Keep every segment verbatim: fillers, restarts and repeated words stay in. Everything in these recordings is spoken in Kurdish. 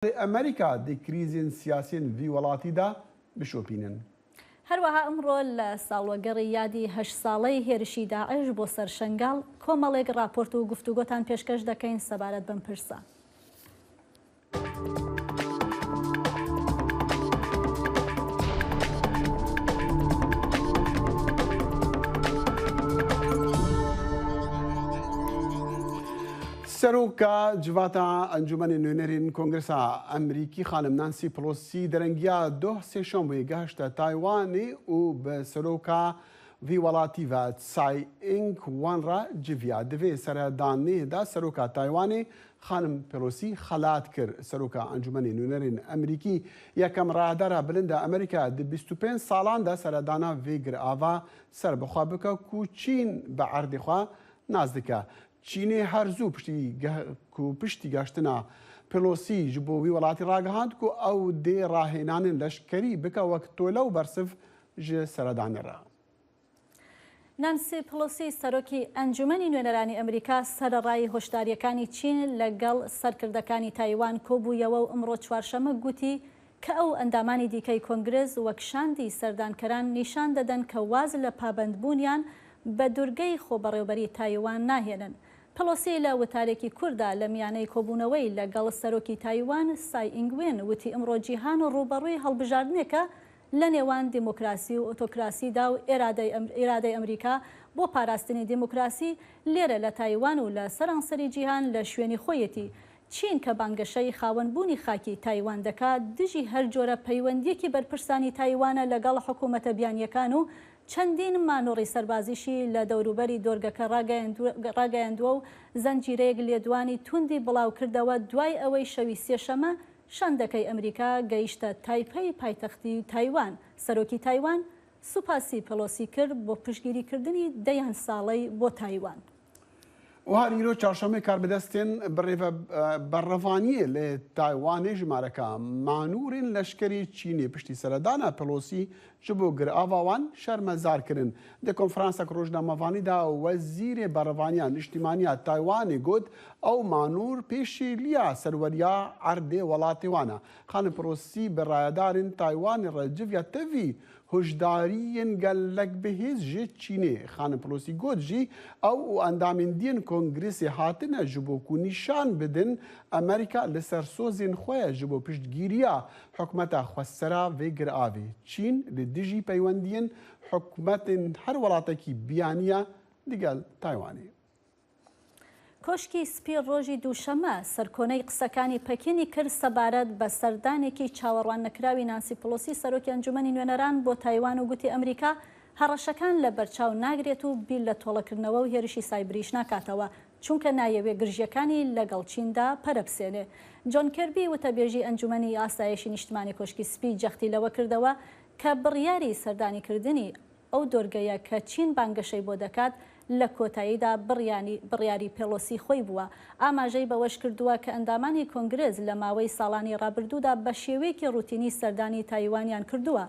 Amerîka di krîzên siyasî yên vî welatî de bişopînin. Her wiha imro li salwegerê yadî heşt saleyî hêrişî DAIŞ bo ser Şengal, komelek raport û guftûgotan pêşkeş dekeyn sebaret bim pirsan. Seroka Civata Encûmenê Nûnerên Kongresa Amerîkî, xanim Nancy Pelosi, derengiya doh sêşembeyê gehişte Taywanê û bi seroka vî welatî ve Tsai Ing-wen re civiya. Di vê seredanê de seroka Taywanê, xanim Pelosi, xelat kir. Seroka Encûmenê Nûnerên Amerîkî, yekem rayedara bilind a Amerîka di bîst û pênc salan de seredana vê girava serbixwe bike ku Çîn bi erdê xwe nas dike. Çînê her zû piştî geh-, ku piştî geştina Pelosi ji bo wî welatî ragihand ku ew dê rahênanên leşkerî bike wek tole û bersiv ji seredanê re. Nancy Pelosi, serokî Encûmenî Nûneranî Amerîka, sererayî hoşdariyekani Çîn legel serkirdekani Taywan kobûyewe û imro çarşeme gotî ke ew endamani dîkey Kongrês wek şandî serdankeran nîşan deden ke waz le pabendbûniyan be durgey xo berêwberî Taywan nahênin. Pelosi le witarêkî kûr de le miyaney kobûnewey legel serokî Taywan Tsai Ing-wen witî, imro cîhan rûberûyê helbijardinêke le nêwan demokrasî û otokrasî da û îradey Em-, îradey Amerîka bo parastinî demokrasî lêre le Taywan û le seranserî cîhan le şwênî xo yetî. Çîn ke bangeşeyî xawenbûnî xakî Taywan deka, dijî her cûre peywendiyekî berpirsanî Taywan e legel hikûmete biyaniyekan û çendîn manorî serbazî jî le dewrûberî dorgeke rageyendu-, rageyenduwe û zencîreyek lêdwanî tundî bilaw kirdewe, duay ewey şewî sêşeme şandekey Amerîka gehişte Taypey, paytextî Taywan. Serokî Taywan supasî Pelosi kir bo piştgîrîkirdinî deyan saley bo Taywan. Û her îro çarşemê karbidestên birêve-, e, berrevaniyê li Taywanê jimareka manûrên leşkerî Çînê piştî seredana Pelosi ji bo girava wan şermezar kirin. Di konferansek rojnamevanî de wezîrê berevaniya niştîmaniya Taywanê got, ew manûr pêşîliya serweriya erdê welatê wan e. Xanim Pelosi bi rayedarên Taywanê re civiya tevî hişdariyên gelek bihêz ji Çînê. Xanim Pelosi got jî, ew û endamên diyên Kongrêsê hatine ji bo ku nîşan bidin Amerîka li ser sozên xwe ye ji bo piştgîriya hikûmeta xwesera vê giravê. Çîn li dijî peywendiyên hikûmetên her welatekî biyaniye digel Taywanê. Koşkî Spî rojî Duşeme serkoney qisekanî Pekînî kir sebaret be serdanekî çawerwannekirawî Nancy Pelosi, serokê Encûmenî Nûneran bo Taywan û gotî Amerîka hereşekan le berçaw nagrêt û bîr le tolekirineve û hêrişî saybirîş nakatewe, çunke nayê wê girjiyekanî legel Çîn de pere bisênê. John Kirby, witebêjî Encûmenî Asayişî Niştimanî Koşkî Spî cextî lewe kirdewe ke biryarî serdanîkirdinî ew dorgeye ke Çîn bangeşey bo dekat, le kotayî de biryanî-, biryarî Pelosî xwey bûwe. Amajey be weş kirduwe ke endamanî Kongrês le mawey salanî rabirdû de be şêweyekî rûtînî serdanî Taywaniyan kirduwe.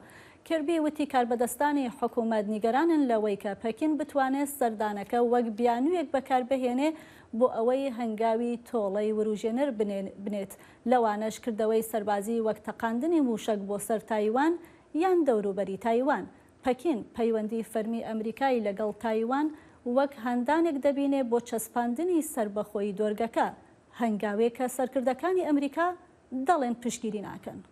Kirbî witî karbedestanî hikûmet nîgeran in le wey ke Pekîn bitwane serdaneke wek biyanûyek bekar bihêne bo ewey hengawî toley wirûjêner binê-, binêt. Lewaneş kirdewey serbazî wek teqandinî mûşek bo ser Taywan yan dewrûberî Taywan. Pekîn peywendî fermî Amerîkayî legel Taywan wek handanek debîne bo çespandinî serbexweyî dorgeke, hengawê ke serkirdekanî Amerîka delên piştgîrî nakin.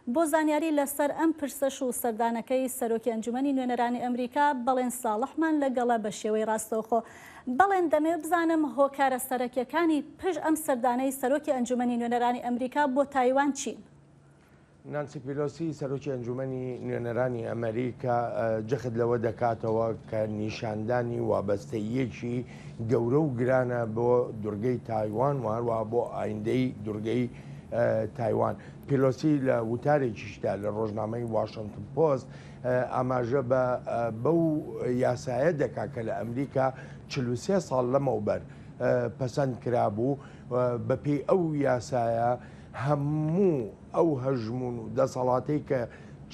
Bo zanyarî leser em pirseş û serdanekey Serokê Encûmenî Nûneranê Amerîka, Belên Salihman legele be şêwey rastewxo. Belên, demê bizanim hokare serekekanî pij em serdaney Serokê Encûmenî Nûneranê Amerîka bo Taywan çîn? Nancy Pelosi, Serokê Encûmenî Nûneranî Amerîka, e, cixd lewe dekatەوە کە نیشاندانی وابەستەییەکی گەورە و گرانە بۆ دوورگەی تایوان و هەروەها بۆ ئایندەی دوورگەی، ئە، تایوان. پیلۆسی لە وتارێکیشدا لە ڕۆژنامەی واشنتن پۆست، ئە، ئاماژە بە، ئە، بەو یاسایە دەکا کە لە ئەمریکا چل و سێ ساڵ لەمەوبەر، ئە، پەسەند کرابوو. ئە، بەپێی ئەو یاسایە هەموو ئەو هەژموون و دەسەڵاتەی کە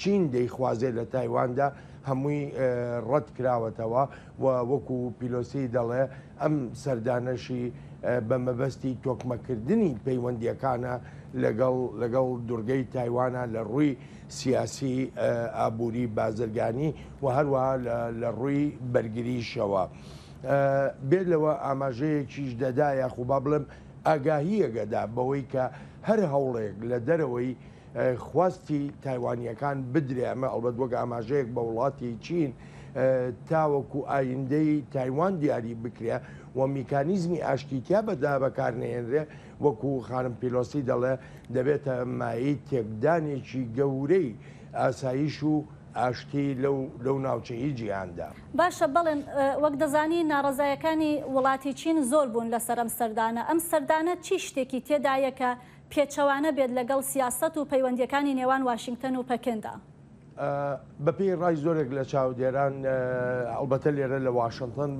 چین دەیخوازێ لە تایواندا هەمووی، ئە، ڕەت کراوەتەوە و وەکو پیلۆسی دەڵێ ئەم سەردانەشی، بە مەبەستی تۆکمەکردنی پەیوەندیەکانە لەگەڵ لەگەڵ دورگەی تایوانە لە ڕووی سیاسی، ئابووری، بازرگانی و هەروەها لە لە ڕووی بەرگریشەوە. بێ لەوە ئاماژەیەکیش دەدا، یاخو با بڵێم ئاگاهیەگەدا بەوەی کە هەر هەوڵێک لە دەرەوەی خواستی تایوانیەکان بدرێ، ئەمە ئەڵبەت وەک ئاماژەیەک بە وڵاتی چین، تاوەکو ئایندەی تایوان دیاری بکرێ و میکانیزمی ئاشتی تیا بەدا بەکارنەهێنرێ، وەکو خانم پیلۆسی دەڵێ، دەبێتە مایەی تێکدانێکی گەورەی ئاسایش و ئاشتی لەو لەو ناوچەی جیهاندا. باشە، بەڵێن، وەک دەزانی ناڕەزایەکانی وڵاتی چین زۆر بوون لەسەر ئەم سەردانە. ئەم سەردانە چی شتێکی تێدایە کە پێچەوانە بێت لەگەڵ سیاسەت و پەیوەندیەکانی نێوان واشنگتن و پەکندا؟ بەپێی ڕای زۆرێک لە چاودێران، ئەڵبەتە لێرە لە واشنگتن،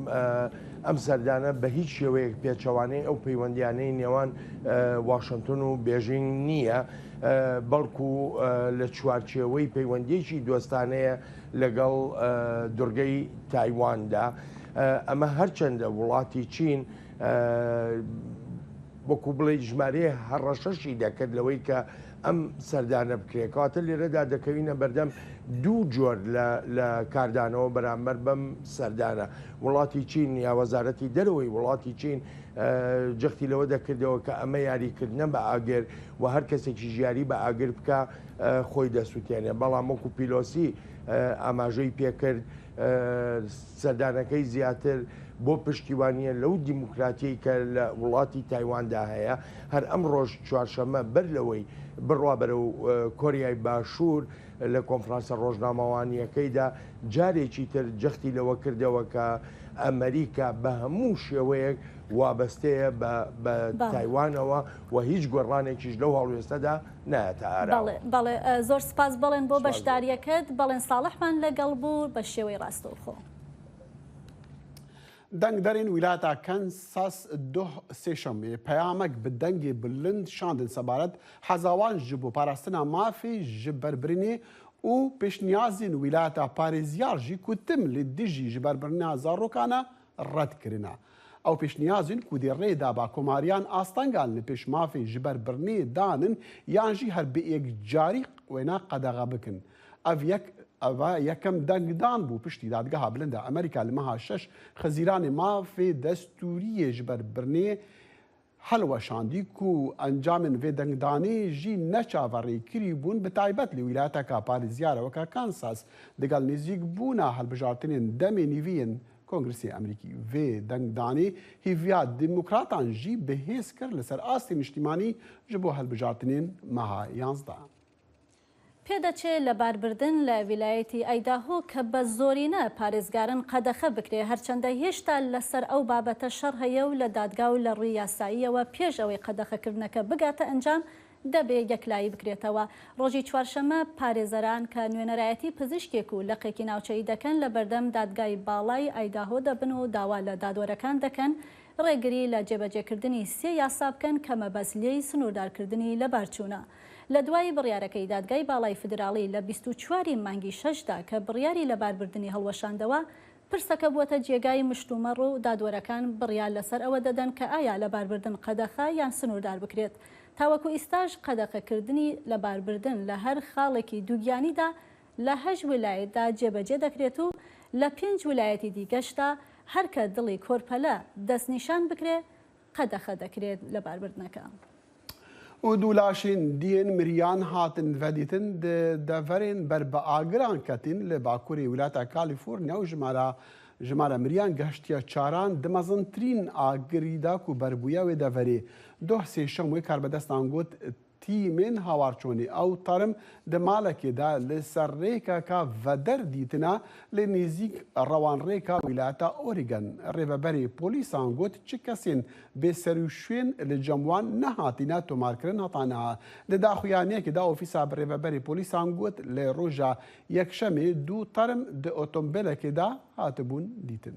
ئەم سەردانە بە هیچ شێوەیەک پێچەوانەی ئەو پەیوەندیانەی نێوان واشنگتن و بێژینگ نییە، بەڵکو لە چوارچێوەی پەیوەندیەکی دۆستانەیە لەگەڵ دورگەی تایواندا. ئەمە هەرچەندە وڵاتی چین وەکو بڵێ ژمارەیە هەڕەشەشی دەکرد لەوەی کە ئەم سەردانە بکرێت. کەواتە لێرەدا دەکەوینە بەردەم دوو جۆر لە لە کاردانەوە بەرامبەر بەم سەردانە. وڵاتی چین یا وەزارەتی دەرەوەی وڵاتی چین جەختی لەوە دەکردەوە کە ئەمە یاریکردنە بە ئاگر و هەر کەسێکیش یاری بە ئاگر بکا خۆی دەسووتێنێ. بەڵام وەکو پیلۆسی ئاماژەی پێکرد، سەردانەکەی زیاتر بۆ پشتیوانیە لەو دیموکراتیەی کە لە وڵاتی تایواندا هەیە. هەر ئەم ڕۆژ چوارشەممە بەر لەوەی بڕوا بەرەو کۆریای باشوور، لە کۆنفرانسە ڕۆژنامەوانیەکەیدا جارێکی تر جەختی لەوە کردەوە کە ئەمریکا بە هەموو شێوەیەک وابەستەیە بە بە تایوانەوە و هیچ گۆڕانێکیش لەو هەڵوێستەدا نایەتە ئاراوە. بەڵێ، بەڵێ، زۆر سپاس بەڵێن بۆ بەشداریەکەت. بەڵێن ساڵحمان لەگەڵ بوو بە شێوەی ڕاستەوخۆ. Dengderên wilata Kansas doh sêşemê peyamek bi dengê bilind şandin sebaret hezawan ji bo parastina mafê ji berbirinê û pêşniyazên wilata parêziyar jî ku tim li dijî ji berbirina zarokan e, red kirine. Ew pêşniyazên ku dê rê da ba komariyan astengan li pêş mafê ji ber birnê danin yan jî her bi yekcarî wêna qedexe bikin. Ev yek, ev e yekem dengdan bû piştî Dadgeha Bilind a Amerîka li meha şeş Xizîranê mafê destûriyê ji ber birnê helweşandî ku encamên vê dengdanê jî ne çaverêkirî bûn, bi taybet li wîlayeteka parêziyar e weke Kansas, digel nêzîkbûna hilbijartinên demê nîvî yên Kongresê Amerîkî. Vê dengdanê hîviya demokratan jî bi hêz kir li ser astê niştîmanî ji bo hilbijartinên meha yanzdeh. پێدەچێ لەباربردن لە ویلایەتی ئایداهۆ کە بە زۆرینە پارێزگارن قەدەخە بکرێ، هەرچەندە هێشتا لەسەر ئەو بابەتە شەڕ هەیە و لە دادگا و لە ڕووی یاساییەوە پێش ئەوەی قەدەخەکردنەکە بگاتە ئەنجام دەبێ یەکلایی بکرێتەوە. ڕۆژی چوارشەممە پارێزەران کە نوێنەرایەتی پزیشکێک و لقێکی ناوچەیی دەکەن لە بەردەم دادگای باڵای ئایداهۆ دەبن و داوا لە دادوەرەکان دەکەن ڕێگری لە جێبەجێکردنی سێ یاسا بکەن کە مەبەست لێی سنووردارکردنی لەبارچوونە. لە دوای بڕیارەکەی دادگای باڵای فیدراڵی لە بیست و چواری مانگی شەشدا کە بڕیاری لەباربردنی هەڵوەشاندەوە، پرسەکە بووەتە جێگای مشتومەڕ و دادوەرەکان بڕیار لەسەر ئەوە دەدەن کە ئایا لەباربردن قەدەخە یان سنووردار بکرێت. تاوەکو ئیستاش قەدەخەکردنی لەباربردن لە هەر خاڵێکی دووگیانیدا لە هەشت ویلایەتدا جێبەجێ دەکرێت و لە پێنج ویلایەتی دیکەشدا هەر کە دڵی کۆرپەلە دەستنیشان بکرێ قەدەخە دەکرێت لەباربردنەکە. û du laşên diyên miriyan hatin vedîtin di deverên ber bi agiran ketîn li bakurê wilata Kalîforniya û jimara jimara miriyan gehiştiye çaran di mezintirîn agirî de ku berbûye wê deverê. Doh sêşemê karbedestan got, tîmên hawarçonê ew terim di malekê de li ser rêkeka veder dîtine li nêzîk rewanrêka wîlayeta Oregon. Rêveberê polîsan got, çi kesên bêserûşwên li cem wan nehatine tomarkirin heta niha. Di daxuyaniyekê de ofîsa rêveberê polîsan got, li roja yekşemê du terim di otombelekê de hatibûn dîtin.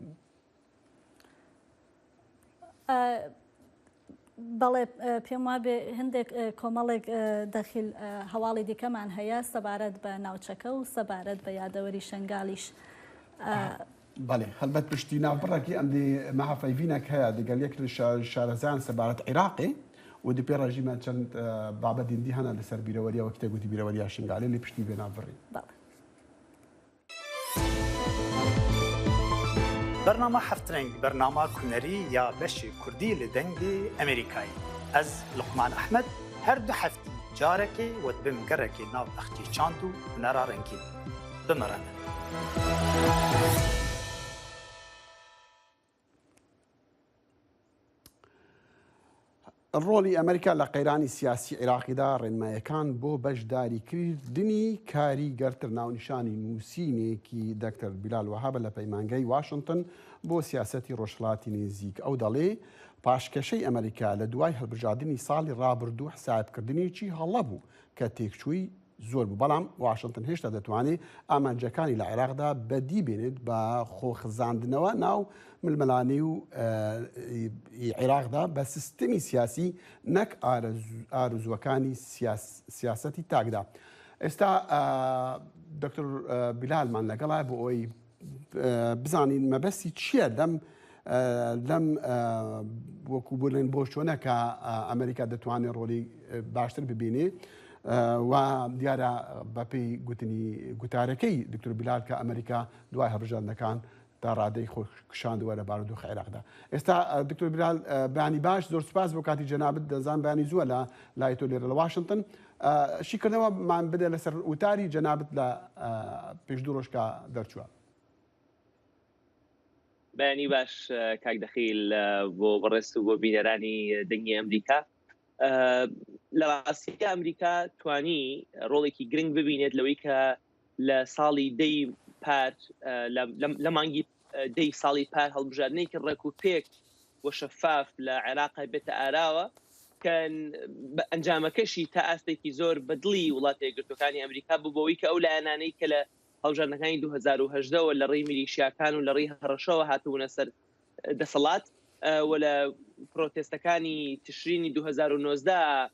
بەڵێ، پێم وابێ هەندێک کۆمەڵێک دەخیل هەواڵی دیکەمان هەیە سەبارەت بە ناوچەکە و سەبارەت بە یادەوەری شەنگالیش. Belê, helbet piştî navbirekî em dê meha feyvînek heye digel yek li şa-, şarezan sebaret Iraqê û di pê re jî me çend, e, babetên dî hene li ser bîreweriya, wekî te gotî bîreweriya Şingalê, lê piştî vê navbirî. Belê. Bernama Heftreng, bernama kunerî ya beşê kurdî li Dengê Emerîkayê. Ez Luqman Ehmed, her du heftî carekê we dibim gerekê nav bexçê çand û hunera rengîn. Bi me re ne. Rolî Amerîka li qeyranî siyasî Iraqî de rênmayêkan bo beşdarîkirinî karîgertir navnîşanî nûsînêkî Doktor Bilal Wahab li peymangehî Washington bo siyasetî Rojhilatî Nêzîk. Ew delê paşkeşey Amerîka li duway hilbijartinî salî rabirdû hesabkirdinê çî hale bû ke têkçûyî zor bû. Belam Washington hêşta detwanê amancekani li Iraq de bedî bênêt, bi xwe xizandineva nav milmelanî û, e, ê Iraq de bi sistemî siyasî nek arez-, arezûyekani siyas-, siyasetî tak da. Êsta, e, Doktor, e, Bilal man legel e, bo ewê, e, bizanîn mebestî çi ye dem, e, dem, e, wekû bûlên boşoneka, e, Amerîka detwanê rolê, e, baştir bibînê. E, wa diyar e, bepê gotinî, gotarekey Doktor Bilal ke Amerîka duway hilbijartindekan ta radeyê xwe kişand were barodoxa Iraq de. Êsta, e, Doktor Bilal, e, beyanî baş, zor spas bo katî cenabit, dezan beyanî zû e la, layê to lêre li Washington. E, şîkirine we man bide li ser ûtarî cenabit li, e, pêş du rojka derçûye. Beyanî baş, e, kak Dexîl, e, bo birêz û bo bînerani Dengê Emerîka. E, li rastiya Emerîka twanî rolekî giring bibînêt lewî ke li salî dey par, e, li, li, li mangî, e, dey salî par hilbijartinekî rêk û pêk û şefaf li Iraqê bête arawa, ke bi encamekê jî ta astekî zor bi dilî Welatê Yekgirtûekanî Emerîka bû, bo wî ke ew layananî ke li hilbijartinekani du hezar û hejdeh we li rî milîşyakan û li rî hereşewe hatibûne ser, e, deselat, e, we li protestekani Tişrînî du hezar û nozdeh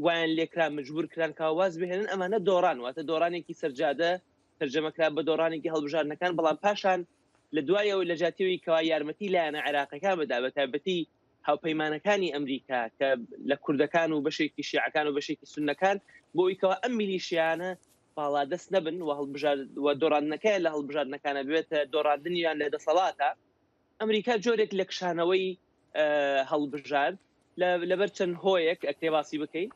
wayan lê kira, mecbûr kiran ka waz bihênin, emane doran, wate doranekî sercade terceme kira bi doranekî hilbijartinekan, belam paşan li duayê û li catiwî kewa yarmetî layana Iraqekan bida, bi taybetî hawpeymanekanî Emerîka ke li Kurdekan û beşekî Şîekan û beşekî Sunnekan, bo wî kewa em milîşiyane baladest nebin, we hilbijar-, we dorandineke li hilbijartinekane bibête dorandin yan li deselata. Emerîka corek li kişaneweyî, e, hilbijart. Li, li ber çend hoyek, ek tê basî bikeyin.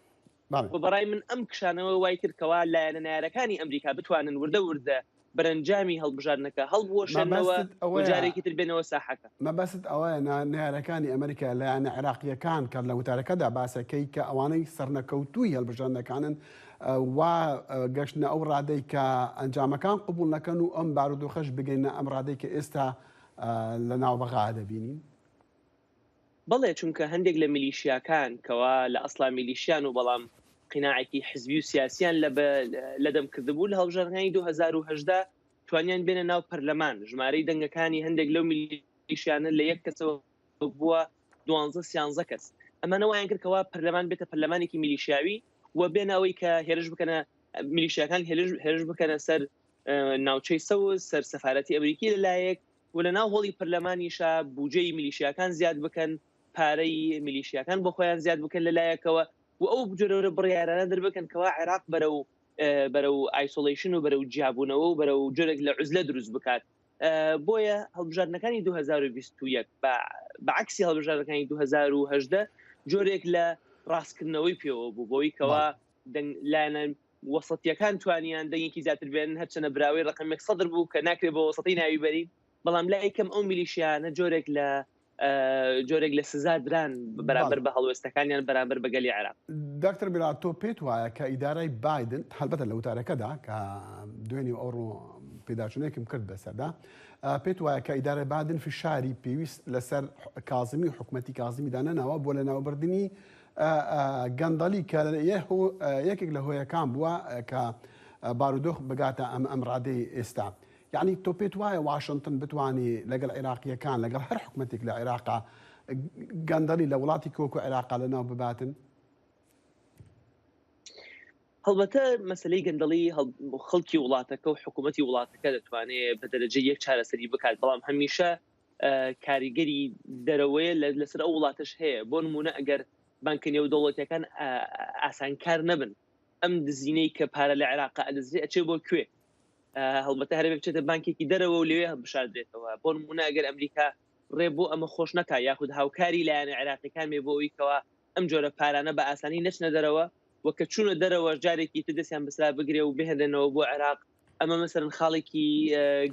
Belê. Û berayê min em kişanewe way kir kewa layene neyarekanî Emerîka bitwanin wirde wirde berencamî hilbijartineke hilbiweşênewe Mebestit ew û ye. carekî tir bênewe saheke. Mebestit ew ye, ne-, neyarekanî Emerîka, layene Iraqiyekan ke li witêreke de basekey ke ewaney sernekewtûyî hilbijartinekan in, e, wa, e, geştine ew radeyê ke encamekan qebûl nekin û em barodoxe jî bigihîne em radeyê ke êsta e, li navbexa de bînîn? Belê, çunke hindek li milîşyakan, kewa li esla milîşyan û belam qînaekî hizbî û siyasiyan le be-, le dem kirdibû, li hilbijartinekaniya du hezar û hejdeh twaniyan bêne nav perleman. Jimareyê dengekanî hindek lew milîşyane li yek kesewe bûye duwanzeh sîyanzeh kes. Emane wayan kir kewa perleman bête perlemanekî milîşyawî û bêne wê ke hêriş bikene, milîşyakan hêriş, hêriş bikene ser e, navçeyê Sewz, ser sefaretî Emerîkî li layek û li nav holî perlemanî şa bûceyî milîşyakan ziyad bikin, pareyî milîşyakan bo xweyan ziyad bikin li layekewe û ew cure biryarane dirbikin kewa Iraq berew, e, berew isolation û berew ciyabûnewe û berew curek li uzle dirust bikat. E, boye hilbijartinekanî du hezar û bîst û yek, bi, bi eksî hilbijartinekanî du hezar û hejdeh, curek li rastkirinewî pêwe bû. Bo wî kewa Bal. deng-, layene wesetiyekan twaniyan dengekî zêdetir bênin, her çene birawê reqemek sedir bû ke nakirê bi wesetiya wî berî. Belam layek em ew milîşyane corek li, e, corek li siza diran beramber Bal. bi helwestekan yan beramber bi gelê Iraq. Doktor Bilal, to pê tu waye ke îdarey Biden, helbete li witêreke de, ke duênî ew ro pêdaçûnê kim kird be ser de, e, pê tu waye ke îdarey Biden fişarî pêwîst li ser Kazimî û hikûmetî Kazimî dane nawa bo li navbirdinî e, e, gendelî ke ye ho-, e, yekek li hoyekan bûye, e, ke, e, barodox bigate em, em radeyê êsta. Yanî to pê tu waye Washington bitwanî legel Iraqiyekan, legel her hikûmetek li Iraqa, e, gendelî li welatî ku wekû Iraqa li nav bibatin? هەڵبەتە مەسلەی گەندەڵی خەڵکی وڵاتەکە و حکوومەتی وڵاتەکە دەتوانێت بە دەرەجە یەک چارەسەری بکات، بەڵام هەمیشە کاریگەری دەرەوەیە لەسەر ئەو وڵاتەش هەیە. بۆ نمونە ئەگەر بانکە نێودەوڵەتیەکان ئاسانکار نەبن، ئەم دزینەی کە پارە لە عێراقا ئەدزرێ ئەچێ بۆ کوێ؟ هەڵبەتە هەرێ بچێتە بانکێکی دەرەوە و لەوێ هەڵبژاردرێتەوە. بۆ نمونە ئەگەر ئەمریکا ڕێ بۆ ئەمە خۆش نەکا یاخود هاوکاری لایەنە عێراقیەکان بێ بۆ ئەوی کەوا ئەم جۆرە پارانە بە ئاسانی نەچنە دەرەوە، و کە چوونە دەرەوە جارێکی تر دەستیان بەسرا بگرێ و بهێنرێنەوە بۆ عێراق. ئەمە مەسەرەن خاڵێکی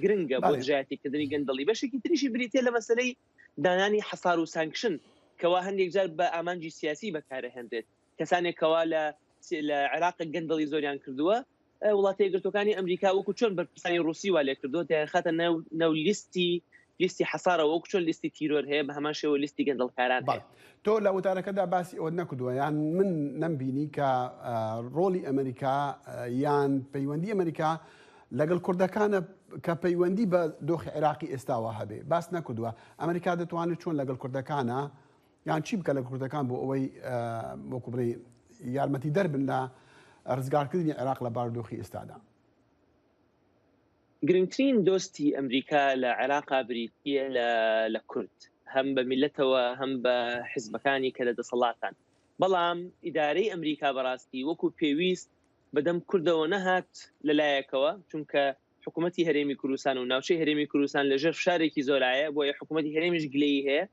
گرنگە بۆ دژایەتیکردنی گەندەڵی. بەشێکی تریشی بریتە لە مەسلەی دانانی حەسار و سانکشن، کەوا هەندێک جار بە ئامانجی سیاسی بەکارەهێنرێت. کەسانێکەوە لە لە عێراق گەندەڵی زۆریان کردووە، وڵاتە یەکگرتوەکانی ئەمریکا وەکو چۆن بەرپرسانی ڕوسی وا لێ کردووە، دەیانخاتە ناو ناو لیستی لیستی حەسارەوە، وەکو چۆن لیستی تیرۆر هەیە، بە هەمان شێوە لیستی گەندەڵکاران هەیە. تۆ لە وتارەکەدا باسی ئەوە نەکردووە، یان من نەمبینی کە ڕۆلی ئەمریکا یان پەیوەندی ئەمریکا لەگەڵ کوردەکانە کە پەیوەندی بە دۆخی عێراقی ئێستاوە هەبێ، باس نەکردووە. ئەمریکا دەتوانێت چۆن لەگەڵ کوردەکانە یان چی بکە لە کوردەکان بۆ ئەوەی وەکو بڵێ یارمەتی دەربن لە ڕزگارکردنی عێراق لە باردۆخی ئێستادا؟ گرنگترین دۆستی ئەمریکا لە عێراقا بریتیە لە لە کورد، هەم بە میلەتەوە هەم بە حزبەکانی کە لە دەسەڵاتان. بەڵام ئیدارەی ئەمریکا بەڕاستی وەکو پێویست بەدەم کوردەوە نەهات لەلایەکەوە، چونکە حکوومەتی هەرێمی کوردستان و ناوچەی هەرێمی کوردستان لەژێر فشارێکی زۆرایە، بۆیە حکوومەتی هەرێمیش گلەیی هەیە.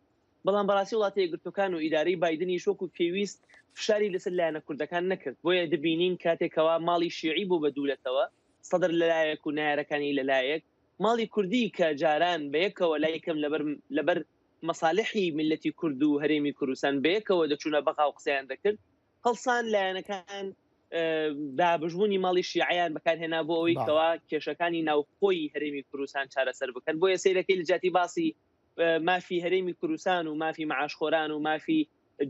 بەڵام بەڕاستی وڵاتە یەکگرتوەکان و ئیدارەی بایدنیش وەکو پێویست فشاری لەسەر لایەنە کوردەکان نەکرد. بۆیە دەبینین کاتێکەوە ماڵی شیعی بوو بە دوولەتەوە، سەدر لەلایەک و نایەرەکانی لەلایەک، ماڵی کوردی کە جاران بە یەکەوە لای کەم لەبەر لەبەر مەسالحی میلەتی کورد و هەرێمی کوردستان بە یەکەوە دەچوونە بەغا و قسەیان دەکرد، هەڵسان لایەنەکان دابژبوونی ماڵی شیعیان بەکارهێنا بۆ ئەوەی کەوا کێشەکانی ناوخۆی هەرێمی کوردستان چارەسەر بکەن. بۆیە سەیرەکەی لە جیاتی باسی مافی هەرێمی کوردستان و مافی معاشخۆران و مافی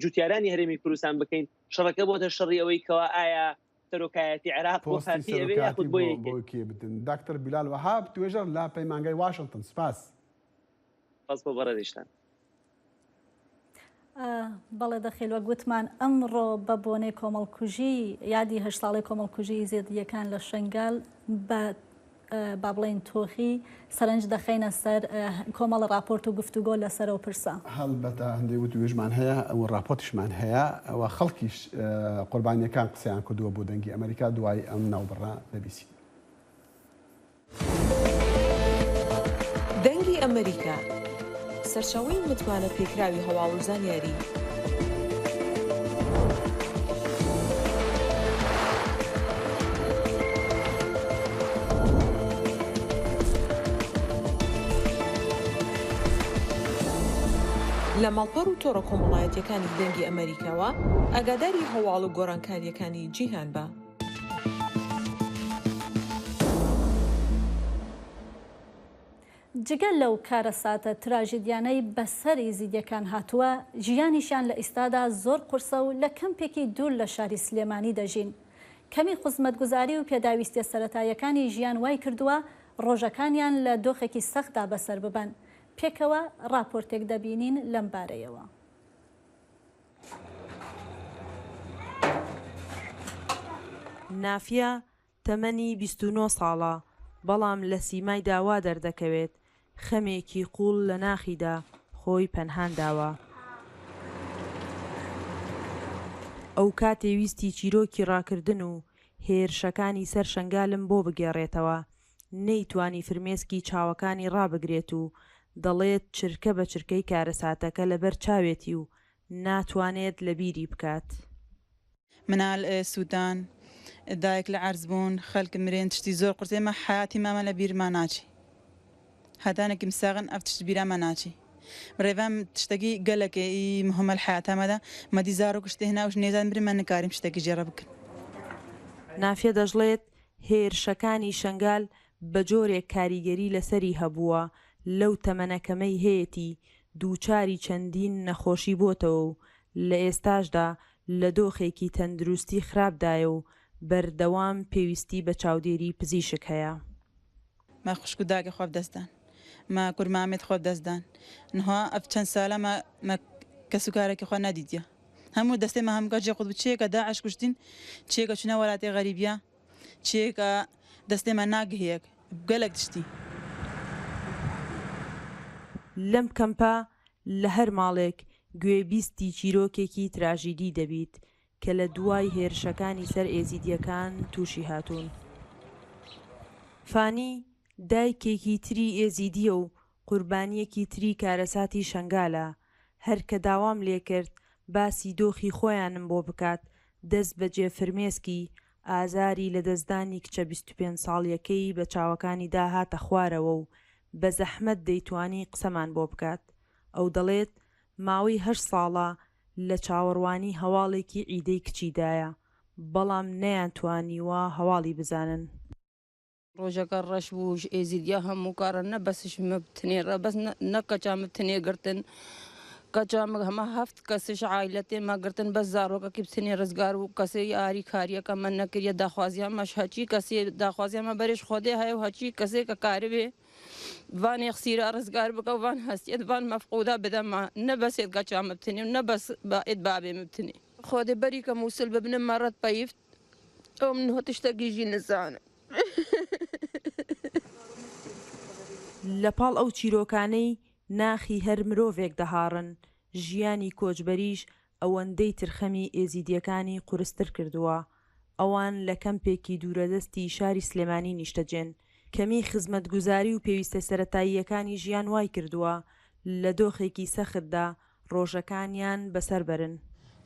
جوتیارانی هەرێمی کوردستان بکەین، شەڕەکە بۆتە شەڕی ئەوەی کەوا ئایا سەرۆکایەتی عێراق بۆ پارتی ئەوێ یاخود بۆ یەکێ؟ بۆ کێ بدن؟ دکتر بیلال وەهاب، توێژەر لە پەیمانگای واشنگتن. سپاس. سپاس بۆ بەڕێزیشتان. بەڵێ دەخیل، وەک گوتمان ئەمڕۆ بە بۆنەی کۆمەڵکوژی، یادی هەشت ساڵەی کۆمەڵکوژی ئیزێدییەکان لە شەنگال، بە با بڵێین تۆخی سەرنج دەخەینە سەر کۆمەڵە ڕاپۆرت و گفتوگۆ لەسەر ئەو پرسە. هەڵبەتە هەندێک وتوێژمان هەیە و ڕاپۆرتیشمان هەیە و خەڵکیش قوربانییەکان قسەیان کردووە بۆ دەنگی ئەمریکا دوای ئەم ناوبڕە بە بی سی. دەنگی ئەمریکا، سەرچاوەی متمانە پێکراوی هەواڵ و زانیاری. لە ماڵپەڕ و تۆڕە کۆمەڵایەتیەکانی دەنگی ئەمریکاوە ئاگاداری هەواڵ و گۆڕانکاریەکانی جیهان بە. جگە لەو کارەساتە تراژیدیانەی بەسەر ئیزیدیەکان هاتووە، ژیانیشیان لە ئیستادا زۆر قورسە و لە کەمپێکی دوور لە شاری سلێمانی دەژین. کەمی خزمەتگوزاری و پێداویستیە سەرەتایەکانی ژیان وای کردووە ڕۆژەکانیان لە دۆخێکی سەختدا بەسەر ببەن. پێکەوە ڕاپۆرتێک دەبینین لەم بارەیەوە. نافیە تەمەنی بیست و نۆ ساڵە، بەڵام لە سیمایدا وا دەردەکەوێت خەمێکی قووڵ لە ناخیدا خۆی پەنهان داوە. ئەو کاتێ ویستی چیرۆکی ڕاکردن و هێرشەکانی سەر شەنگالم بۆ بگێڕێتەوە، نەیتوانی فرمێسکی چاوەکانی ڕابگرێت و دەڵێت چرکە بە چرکەی کارەساتەکە لەبەر چاوێتی و ناتوانێت لەبیری بکات. منال سوودان، دایک لە عەرز بوون، خەلک مرێن، تشتی زۆر قورس. ئێمە حەیاتی مامە لە بیرمان ناچی. هەتانێکی مساغن ئەف تشت بیرامان ناچی. مرێڤان تشتەکی گەلەکە ئی مهمە لە حەیاتامەدا. مەدی زارۆک شتێ هێنا وش نێزان مرێ من نکاریم شتێکی جێڕە بکن. نافیە دەژڵێت هێرشەکانی شەنگال بە جۆرێک کاریگەری لەسەری هەبووە، لەو تەمەنە کەمەی هەیەتی دووچاری چەندین نەخۆشی بۆتەوە و لە ئێستاشدا لە دۆخێکی تەندروستی خراپدایە و بەردەوام پێویستی بە چاودێری پزیشک هەیە. ما خوشک و داگە خۆ دەستدان، ما کورمامێت خۆ دەستدان. نها ئەف چەند سالە ما کەسوکارێکی خۆ نەدیدە. Hemû destê me hemûka jê qut bû. Çiyê ke DAIŞ kuştîn, çiyê ke çûne welatê xerîbiya, çiyê ke destê me nagihiyek, gelek tiştî. لەم کەمپە لە هەر ماڵێک گوێبیستی چیرۆکێکی تراژیدی دەبیت کە لە دوای هێرشەکانی سەر ئێزیدیەکان تووشی هاتوون. فانی دایکێکی تری ئێزیدیە و قوربانیەکی تری کارەساتی شەنگالە. هەر کە داوام لێکرد باسی دۆخی خۆیانم بۆ بکات، دەست بە جێ فرمێسکی ئازاری لە دەستدانی کچە بیست و پێنج ساڵیەکەی بە چاوەکانیدا هاتە خوارەوە و بە زەحمەت دەیتوانی قسەمان بۆ بکات. ئەو دەڵێت ماوەی هەشت ساڵە لە چاوەڕوانی هەواڵێکی عیدەی کچیدایە، بەڵام نەیانتوانیوە هەواڵی بزانن. Rojeka reş bû ji Êzîdiya hemû karan ne bes ji min bi tinê re, bes ne, ne keça min bi tinê girtin. Keça min hema heft kes ji aîletê me girtin, bes zarokekî bi tinê rizgar bû. Kesê arîkariyeke me nekiriye, daxwaziya me ji heçî kesê, daxwaziya me berê ji Xwedê heye û heçî kesê ke karibe van yexsîra rizgar bike û van hestiyet, van mefqûda bide me. Ne bes êd keça min bi tinê û ne bes ba-, êd babê min bi tinê. Xwedê berî ke Mûsil bibine me red peyivt. Ew min niha tiştekî jî nizane. لە پاڵ ئەو چیرۆکانەی ناخی هەر مرۆڤێک دەهاڕن، ژیانی کۆچبەریش ئەوەندەی ترخەمی ئێزیدیەکانی قورستر کردووە. ئەوان لە کەمپێکی دوورەدەستی شاری سلێمانی نیشتەجێن. کەمی خزمەتگوزاری و پێویستە سەرەتاییەکانی ژیان وای کردووە لە دۆخێکی سەختدا ڕۆژەکانیان بەسەر بەرن.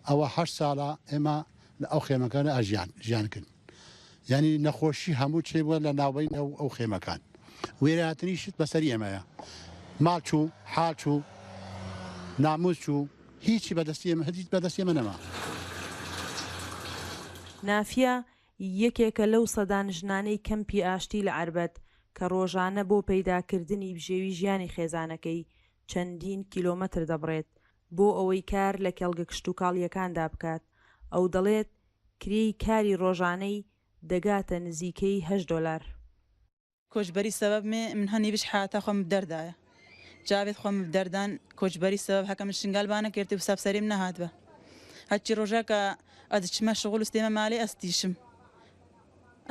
ئەوە هەشت ساڵە ئێمە لە ئەو خێمەکانە ئەژیان، ژیان کردن. یعنی نەخۆشی هەموو چێ بووە لە ناوبەین ئەو، ئەو خێمەکان. وێرانەتنی شت بەسەری ئێمەیە. ماڵ چوو، حاڵ چوو، ناموس چوو، هیچی بەدەستی ئێمە، هیچ بەدەستی ئێمە نەما. نافیە یەکێکە لەو سەدان ژنانەی کەمپی ئاشتی لە عەربەت کە ڕۆژانە بۆ پەیداکردنی بژێوی ژیانی خێزانەکەی چەندین کیلۆمەتر دەبڕێت بۆ ئەوەی کار لە کێڵگە کشتوکاڵییەکاندا بکات. ئەو دەڵێت کرێی کاری ڕۆژانەی دەگاتە نزیکەی هەشت دۆلار. Koçberî sebeb me, min henî biş heyata xwe min bi derdaye. Çavêt xwe min bi derdan, koçberî sebeb heke min Şingal ba nekirtî û seb serê min nehatbe. Heçî rojeka ez diçime şixul û stême malê ez dîşim.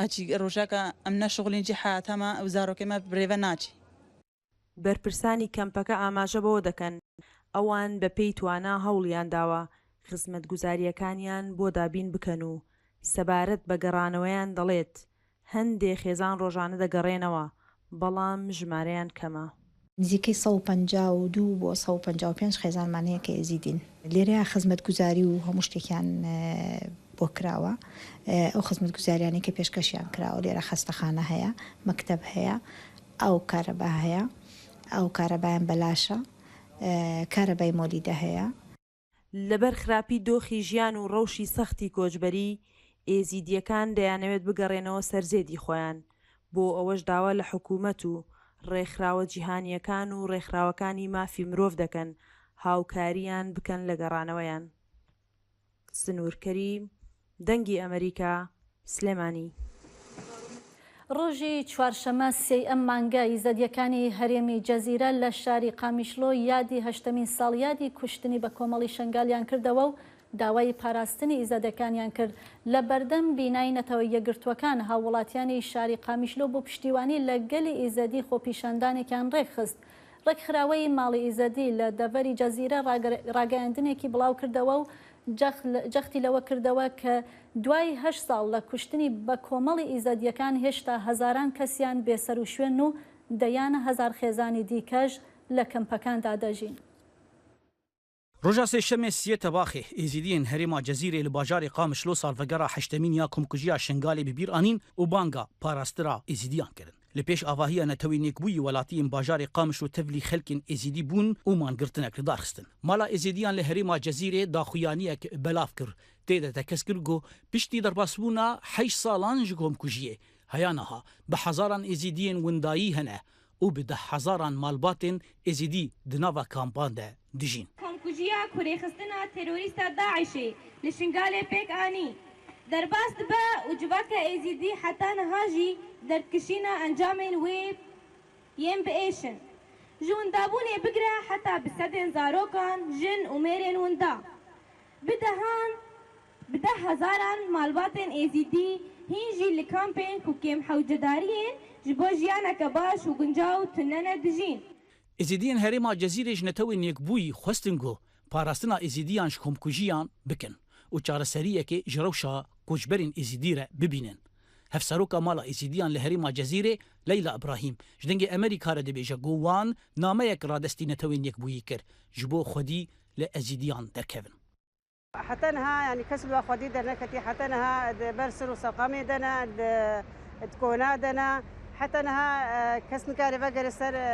Heçî rojeka em neşixulîn jî heyata me û zarokê me bi rêve naçî. بەرپرسانی کەمپەکە ئاماژە بەوە دەکەن ئەوان بە پێی توانا هەوڵیان داوە خزمەتگوزارییەکانیان بۆ دابین بکەن و سەبارەت بە گەڕانەوەیان دەڵێت هەندێ خێزان ڕۆژانە دەگەڕێنەوە، بەڵام ژمارەیان کەمە. نزیکەی سەد و پەنجا و دوو بۆ سەد و پەنجا و پێنج خێزانمان هەیە کە ئێزیدین. لێرەیا خزمەتگوزاری و هەموو شتێکیان، ئێ، بۆ کراوە. ئێ، ئەو خزمەتگوزاریانەی کە پێشکەشیان کراوە، لێرە خەستەخانە هەیە، مەکتەب هەیە، ئاو کارەبا هەیە، ئاو کارەبایان بەلاشە، ئێ، کارەبای مۆلیدە هەیە. لەبەر خراپی دۆخی ژیان و ڕەوشی سەختی کۆچبەری، ئێزیدییەکان دەیانەوێت بگەڕێنەوە سەر زێدی خۆیان. بۆ ئەوەش داوا لە حکوومەت و ڕێکخراوە جیهانییەکان و ڕێکخراوەکانی مافی مرۆڤ دەکەن هاوکارییان بکەن لە گەڕانەوەیان. سنوور کەریم، دەنگی ئەمریکا، سلێمانی. ڕۆژی چوارشەممە سێی ئەم مانگە، ئیزەدییەکانی هەرێمی جەزیرە لە شاری قامیشلۆ یادی هەشتەمین ساڵیادی کوشتنی بە کۆمەڵی شەنگالیان کردەوە و داوای پاراستنی ئیزەدییەکانیان کرد. لە بەردەم بینای نەتەوە یەکگرتووەکان، هاووڵاتیانی شاری قامیشلۆ بۆ پشتیوانی لە گەلی ئیزەدی خۆپیشاندانێکیان ڕێکخست. ڕێکخراوەی ماڵی ئیزەدی لە دەڤەری جەزیرە ڕاگەر-، ڕاگەیاندنێکی بڵاو کردەوە و جەخ-، جەختی لەوە کردەوە کە دوای هەشت ساڵ لە کوشتنی بە کۆمەڵی ئیزەدییەکان، هێشتا هەزاران کەسیان بێسەر و شوێن و دەیان هەزار خێزانی دیکەش لە کەمپەکاندا دەژین. Roja sêşemê siyê Tebaxê, Êzîdiyên herêma Cezîrê li bajarê Qamişlo salvegera heştemîn ya komkujiya Şengalê bi bîr anîn û banga parastina Êzîdiyan kirin. Li pêş avahiya Netewên Yekbûyî, welatiyên bajarê Qamişlo tevlî xelkên Êzîdî bûn û mangirtinek li dar xistin. Mala Êzîdiyan li herêma Cezîrê daxuyaniyek belav kir. Tê de tekez kir ku piştî derbasbûna heşt salan ji komkujiyê, heya niha bi hezaran Êzîdiyên windayî hene û bi dehhezaran malbatên Êzîdî di nava kampan de dijîn. Komkujiya ku rêxistina terorîsta DAIŞê li Şingalê pêk anî, derbas dibe û civaka Êzîdî heta niha jî derdikişîna encamên wê yên biêş in. Ji windabûnê bigire heta bi sedên zarokan, jin û mêrên winda. Bi dehan, bi deh hezaran malbatên Êzîdî hîn jî li kampên ku kêm hewcedariyên ji bo jiyaneke baş û guncaw tunene dijîn. Êzîdiyên herêma Cezîrê ji Netewên Yekbûyî xwestin ku parastina Êzîdiyan ji komkujiyan bikin û çareseriyekê ji rewşa koçberên Êzîdî re bibînin. Hevseroka Mala Êzîdiyan li herêma Cezîrê, Leyla Ibrahîm, ji Dengê Amerîka re dibêje ku wan nameyek radestî Netewên Yekbûyî kir, ji bo xwedî li Êzîdiyan derkevin. Heta niha, yanî kes li xwedî derneketî, heta niha di ber sir û seqamê de ne, di, di kona de ne. Heta niha, e, kes nikare vegere ser, e,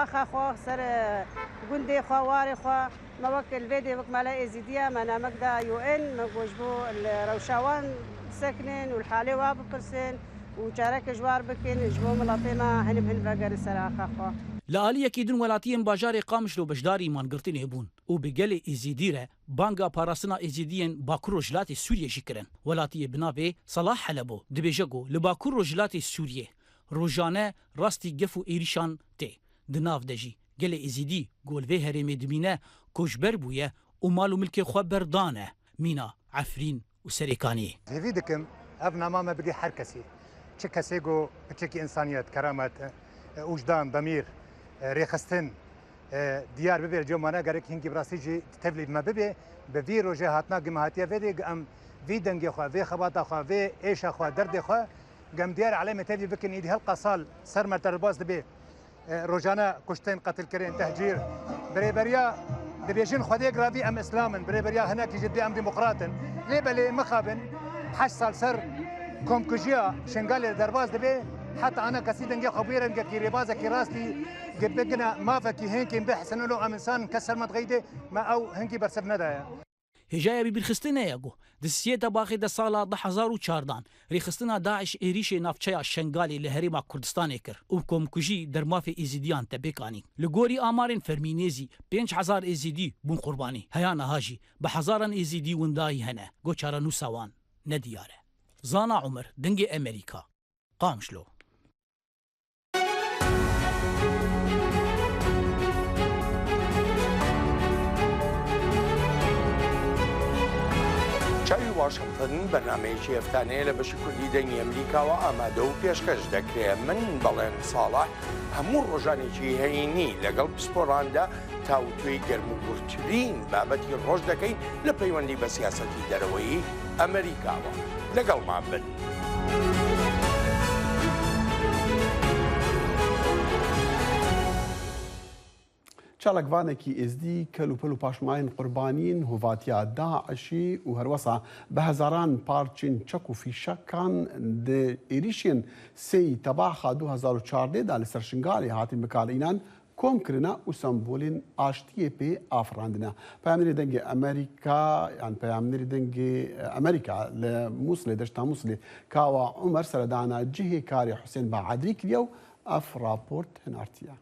axa xwe, ser, e, gundê xwe, warê xwe. Me wek li vê dê wek Mala Êzîdiya me namek da U N, me got ji bo li rewşa wan bisekinin û li halê wa bipirsin û çareke ji war bikin, ji bo miletê me hin bi hin vegerin ser axa xwe. Li aliyekî din welatiyên bajarê Qamişlo beşdarî mangirtinê bûn û bi gelê Êzîdî re banga parastina Êzîdiyên Bakur Rojhilatê Sûriyê jî kirin. Welatiyê bi navê Salah Helebo dibêje ku li Bakur Rojhilatê Sûriyê rojane rastî gef û êrîşan tê. Di nav de jî gelê Êzîdî ku li vê herêmê dimîne koçber bûye û mal û milkê xwe berdane mîna Efrîn û Serêkaniyê. Hêvî dikim ev nama me bigê her kesî. Çi kesê ku piçekî însaniyet, keramet, e, ûcdan, demîr, e, rêxistin, e, diyar bibe, li cem me ne gerek hingî bi rastî jî tevlî me bibe. Bi vî rojê hatina ku me hatiye vê dê, ku em vî dengê xwe, vê xebata xwe, vê êşa xwe, derdê xwe, ku em diyar alemê tevlî bikin, îdî helqa sal ser me derbas dibe. E, rojane kuştin, qetilkirin, tehcîr. Birêberiya dibêjin Xwedê giravî em Îslam in. Birêberiya hinekî jî dibê em demokrat in. Lê belê mixabin heşt sal ser komkujiya Şingalê derbas dibe. Heta ana kesî dengê xwe bûye rengekî rêbazekî rastî, bigine mafekî hênkên bê hesinin û em însan in, kes ser me dixeyde, me ew hinkî bersiv nedaye. Hêjaya bibîrxistinê ye ku di siyê Tebaxê de sala du hezar û çardan rêxistina DAIŞ êrîşê navçeya Şengalê li Herêma Kurdistanê kir û komkujî dermafê Êzîdiyan tepêk anî. Li gorî amarên fermî nêzî pênc hezar Êzîdî bûn qurbanî. Heya niha jî bi hezaran Êzîdî windayî hene ku çarenûsa wan nediyar e. Zana Umer, Dengê Amerîka, Qamişlo. چاوی واشنگتن، بەرنامەیەکی هەفتانەیە لە بەشی کوردی دەنگی ئەمریکاوە ئامادە و پێشکەش دەکرێت. من بەڵێن ساڵح، هەموو ڕۆژانێکی هەینی لەگەڵ پسپۆراندا تاوتوێی گەرموگورترین بابەتی ڕۆژ دەکەین لە پەیوەندی بە سیاسەتی دەرەوەی ئەمریکاوە. لەگەڵمان بن. Çalakvanekî êzdî, kel û pil û paşmayên qurbaniyên hovatiya DAIŞî û herwesa bi hezaran parçên çek û fîşekan di êrîşên sêyî Tebaxa du hezar û çardeh de li ser Şingalê hatîn bikaranînan, kom kirine û sembolên aştiyê pê afirandine. Peyamnerê Dengê Amerîka, yan Peyamnerê Dengê, e, Amerîka li Mûsilê, deşta Mûsilê, Kawa Umer seredana cihê karê Husên Baadrî kiriye û ev raport hinartiye.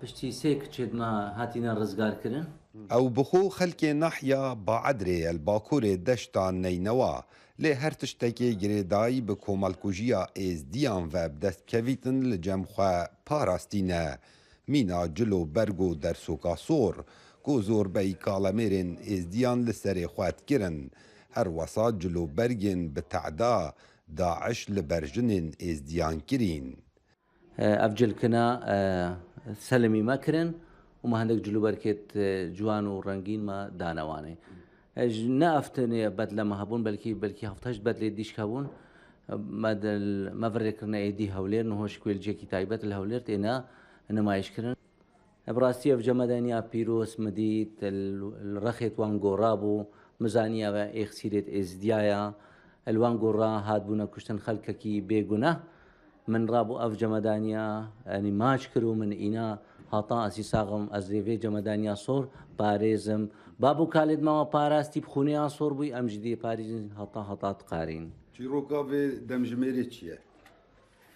Piştî sê kiçêd me hatine rizgarkirin. Ew bi xwe xelkê nahya Baadrê ye li bakurê deşta Neynewa. Lê her tiştekê girêdayî bi komelkujiya Êzdiyan ve bi dest kevîtin li cem xwe parastî ne. Mîna cil û berg û dersoka sor, ku zorbeyî kalemêrên Êzdiyan li serê xwe dikirin. Her wesa cil û bergên bi tehda DAIŞ li ber jinên Êzdiyan kirîn. Ev cilkina, e, selimî me kirin û me hindek cilûberkêt, e, ciwan û rengîn me dane wanê. E, ji ne ev tenê bedle me hebûn, belkî, belkî heft heşt bedlê dîşk hebûn. E, me dil, me virê kirine êdî Hewlêr, niho ji ku li cihekî taybet li Hewlêr têne nimayiş kirin. Bi rastî ev cemedaniya pîroz min dît, li, li rexêt wan gora bû, min zaniya ve êxsîrêt êzdiya ya, li wan gora hatbûne kuştin xelkekî bêguneh. Min rabû ev cemedaniya, yanî maç kir û min îna hata ez jî sax im, ez rê vê cemedaniya sor parêzim. Bab û kalêt me wa parastî bi xûnê ya sor bûy, em jî dê parêzin hata heta diqarîn. Çîroka vê demjimêrê çi ye?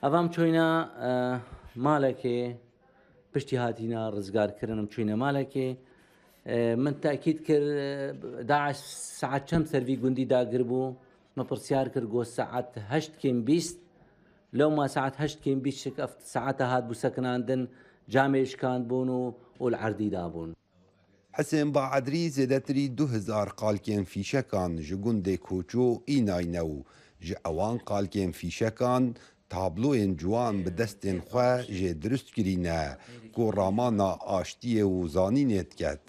Ev em çoyne, e, malekê, piştî hatîna rizgarkirin em çûyne malekê. E, min tekîd kir, e, DAIŞ saet çend ser vî gundî dagir bû? Me pirsyar kir, got, saet heşt kêm bîst. Lewma saet heşt kêm bîst şik ev saeta hatbû sekinandin, camê şikandbûn û, û li erdî dabûn. Hisên Baedrî zêdetirî du hezar qalkên fîşekan ji gundê Koço înayne û ji ewan qalkên fîşekan tabloyên ciwan bi destên xwe jê dirust kirîne ku ramana aştiyê û zanînê diket.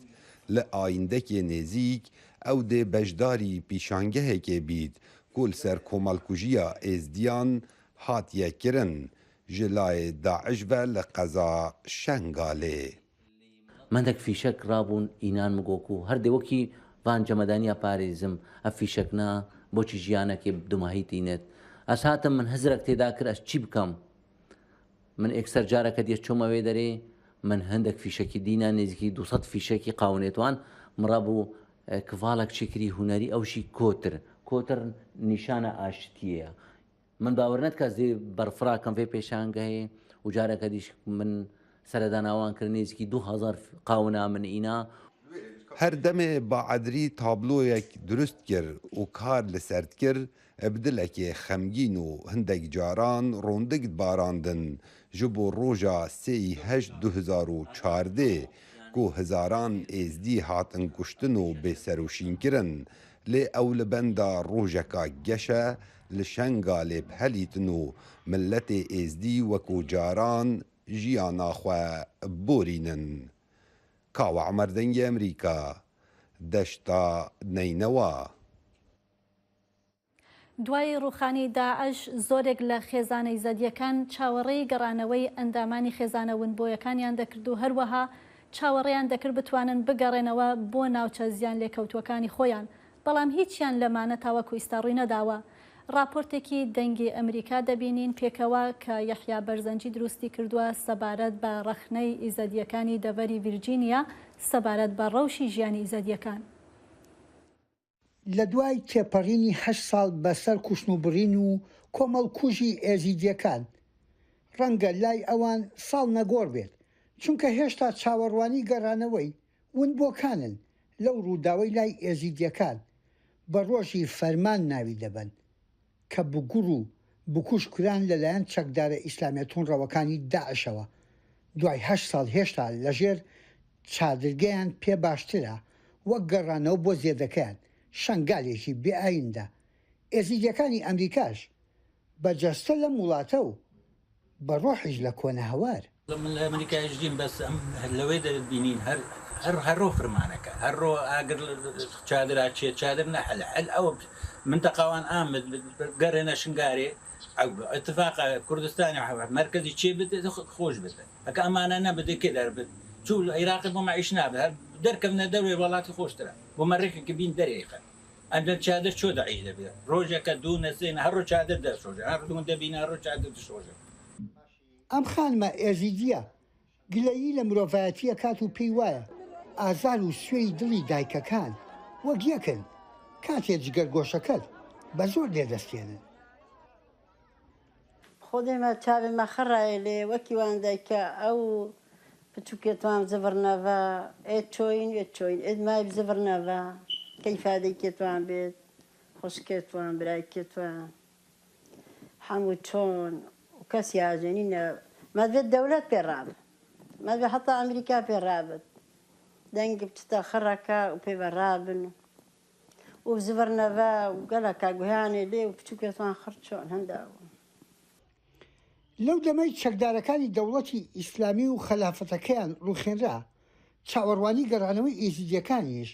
Li ayîndekê nêzîk ew dê beşdarî pîşangehekê bît ku li ser komelkujiya Êzdiyan hatiye kirin ji layê DAIŞ ve li qeza Şengalê. Mendek fîşek rabûn înan min got ku her dê wekî van cemedaniya parêzim, ev fîşek na, boçî jiyanekê bi dumahî tînet. Ez hatim, min hizrek têda kir, ez çi bikem? Min êkser careke diye çûme wê derê, min hindek fîşekî dîna, nêzîkî du sed fîşekî qawinêt wan. Min rabû, e, kivalek çêkirî hunerî, ew jî kotir. Kotir nîşana aştiyê ye. Min bawer nedike ez dê berfira kem vê pêşangehê û careke dî jî min seredana wan kir, nêzîkî du hezar qawina min îna. Her demê Baedrî tabloyek dirust kir û kar li ser dikir, bi dilekê xemgîn û hindek caran rondik dibarandin ji bo roja sê ê heşt du hezar û çardeh ku hezaran Êzdî hatin kuştin û bêserûşîn kirin. Lê ew li benda rojeka geş e li Şengalê bihelîtin û miletê Êzdî wekû caran jiyana xwe borînin. Kawa Emer, Dengê Emerîka, Deşta Neynewa. دوای ڕووخانی داعش، زۆرێک لە خێزانە ئیزەدییەکان چاوەڕێی گەڕانەوەی ئەندامانی خێزانە ونبۆیەکانیان دەکرد و هەروەها چاوەڕێیان دەکرد بتوانن بگەڕێنەوە بۆ ناوچە زیانلێکەوتووەکانی خۆیان، بەڵام هیچیان لەمانە تاوەکو ئیستا ڕووی نەداوە. ڕاپۆرتێکی دەنگی ئەمریکا دەبینین پێکەوە کە یەحیا بەرزەنجی دروستی کردووە سەبارەت بە ڕەخنەی ئیزەدییەکانی دەڤەری ڤیرجینیا سەبارەت بە ڕەوشی ژیانی ئیزەدییەکان. لە دوای تێپەڕینی هەشت ساڵ بەسەر کوشتن و بڕین و کۆمەڵکوژی ئێزیدییەکان، ڕەنگە لای ئەوان ساڵ نەگۆڕ بێت، چونکە هێشتا چاوەڕوانی گەڕانەوەی ونبۆکانن لەو ڕووداوەی لای ئێزیدییەکان بە ڕۆژی فەرمان ناوی دەبەن. کە بگوڕ و بکوژ کران لەلایەن چەکدارە ئیسلامیە توندڕەوەکانی داعشەوە، دوای هەشت ساڵ هێشتا لەژێر چادرگەیان پێ باشترە وەک گەڕانەوە بۆ زێدەکەیان، شەنگالێکی بێ ئایندە. ئێزیدیەکانی ئەمریکاش بە جەستە لەم وڵاتە و بە ڕۆحیش لە کۆنە هەوار. من لە ئەمریکایش دیم بەس ئەم لەوێ دەبینین هەر هەر هەرۆ فرمانەکە هەرۆ ئاگر چادرا چێ چادر نەحل حل ئەو منتەقاوان ئامد گەڕێنە شنگارێ ئەو اتفاقە کوردستانی حەوە مەرکەزی چێ بێت خۆش بێت ئەکە ئەمانە نەبێت کێ دەربێت چوو عێراقی بۆ مەعیش نابێت هەر دەرکەونە دەروێ وڵاتی خۆشترە بۆ مەڕێکێکی بین دەرێخە ئەم چادر چۆ دەعی دەبێت ڕۆژێکە دوو نەسێن هەر ڕۆ چادر دەشۆژە هەر دوون دەبینە ڕۆ چادر دەشۆژە. ئەم خانمە ئێزیدییە گلەیی لە مرۆڤایەتی ئەکات و پێی وایە ئازار و سوێی دڵی دایکەکان وەک یەکن کاتێ جگەرگۆشەکەت بە زۆر لێ دەستێنن. خودێ مە چاوێ مە خڕایێ لێ وەکی وان دایکە ئەو پچووکێ توام زڤڕ نەڤە ئێ چۆین ئێ چۆین ئێ مای زڤڕ نەڤە کەیفا دەیکێ توان بێت خوشکێ توان برایکێ توان. هەموو چۆن و کەسی ئاژێنی نە مەدوێت دەولەت پێ ڕابن مەدوێ حتا ئەمریکا پێ ڕابن دەنگی بچتە خڕەکە و پێ بە ڕابن و زڤڕ نەڤە و گەلەکە گویانێ لێ و بچووکێتوان خڕ چۆن هەندا بوو. لەو دەمەی چەکدارەکانی دەوڵەتی ئیسلامی و خەلافەتەکەیان ڕووخێنرا، چاوەڕوانی گەڕانەوەی ئێزیدیەکانیش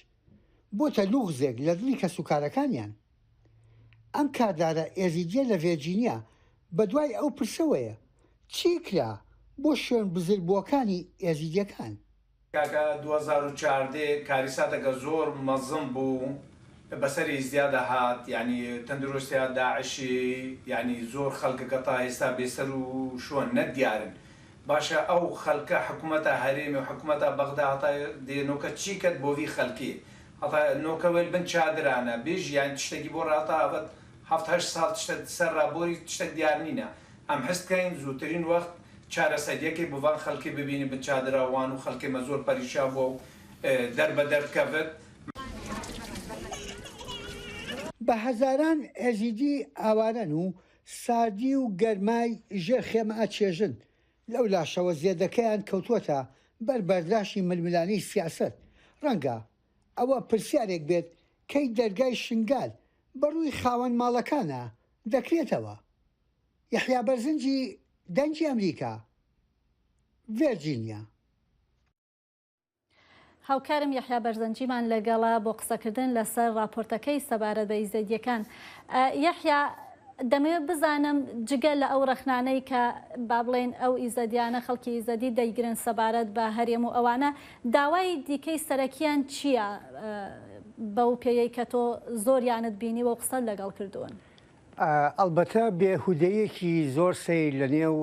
بۆتە لوغزێک لە دڵی کەسوکارەکانیان. ئەم کاردارە ئێزیدیە لە ڤێرجینیا بە دوای ئەو پرسەوەیە، چی کرا بۆ شوێن بزربووەکانی ئێزیدیەکان؟ کاکە دوو هەزار و چاردە کاریساتەکە زۆر مەزن بوو بەسەر ئیزدیا دەهات یعنی تەندروستیا داعشی یعنی زۆر خەلکەکە تا ئێستا بێسەر و شوێن نەدیارن باشە ئەو خەلکە حکومەتە هەرێمی و حکومەتە بەغدا هەتا دێنۆکە چی کەت بۆ وی خەلکی هەتا نۆکە وێل بن چادرانە بێژیان تشتێکی بۆ ڕاتا ئەوەت هەفت هەشت ساڵ تشتە سەر ڕابۆری تشتێک دیار نینە ئەم حست کەین زووترین وەخت چارەسەریەکێ بۆ ڤان خەلکێ ببینی بن چادرا وان و خەلکێ مە زۆر پەریشان بووە و دەربەدەر کەڤت. بە هەزاران ئێزیدی ئاوارەن و ساردی و گەرمای ژێر خێمە ئەچێژن، لەو لاشەوە زێدەکەیان کەوتووەتە بەر بەرداشی ململانێی سیاسەت، ڕەنگە ئەوە پرسیارێک بێت کەی دەرگای شنگال بە ڕووی خاوەن ماڵەکانە دەکرێتەوە. یەحیا بەرزنجی، دەنگی ئەمریکا، ڤێرجینیا. هاوکارم یەحیا بەرزەنجیمان لەگەڵە بۆ قسەکردن لەسەر راپۆرتەکەی سەبارەت بە ئیزەدیەکان. یەحیا، دەمەوێت بزانم، جگە لە ئەو ڕەخنانەی کە با بڵێن ئەو ئیزەدیانە، خەڵکی ئیزەدی دەیگرن سەبارەت بە هەرێم و ئەوانە، داوای دیکەی سەرەکیان چییە؟ بەو پێیەی کە تۆ زۆریانت بینیوە و قسەت لەگەڵ کردوون. ئەلبەتە بێهودەیەکی زۆر سەیر لە نێو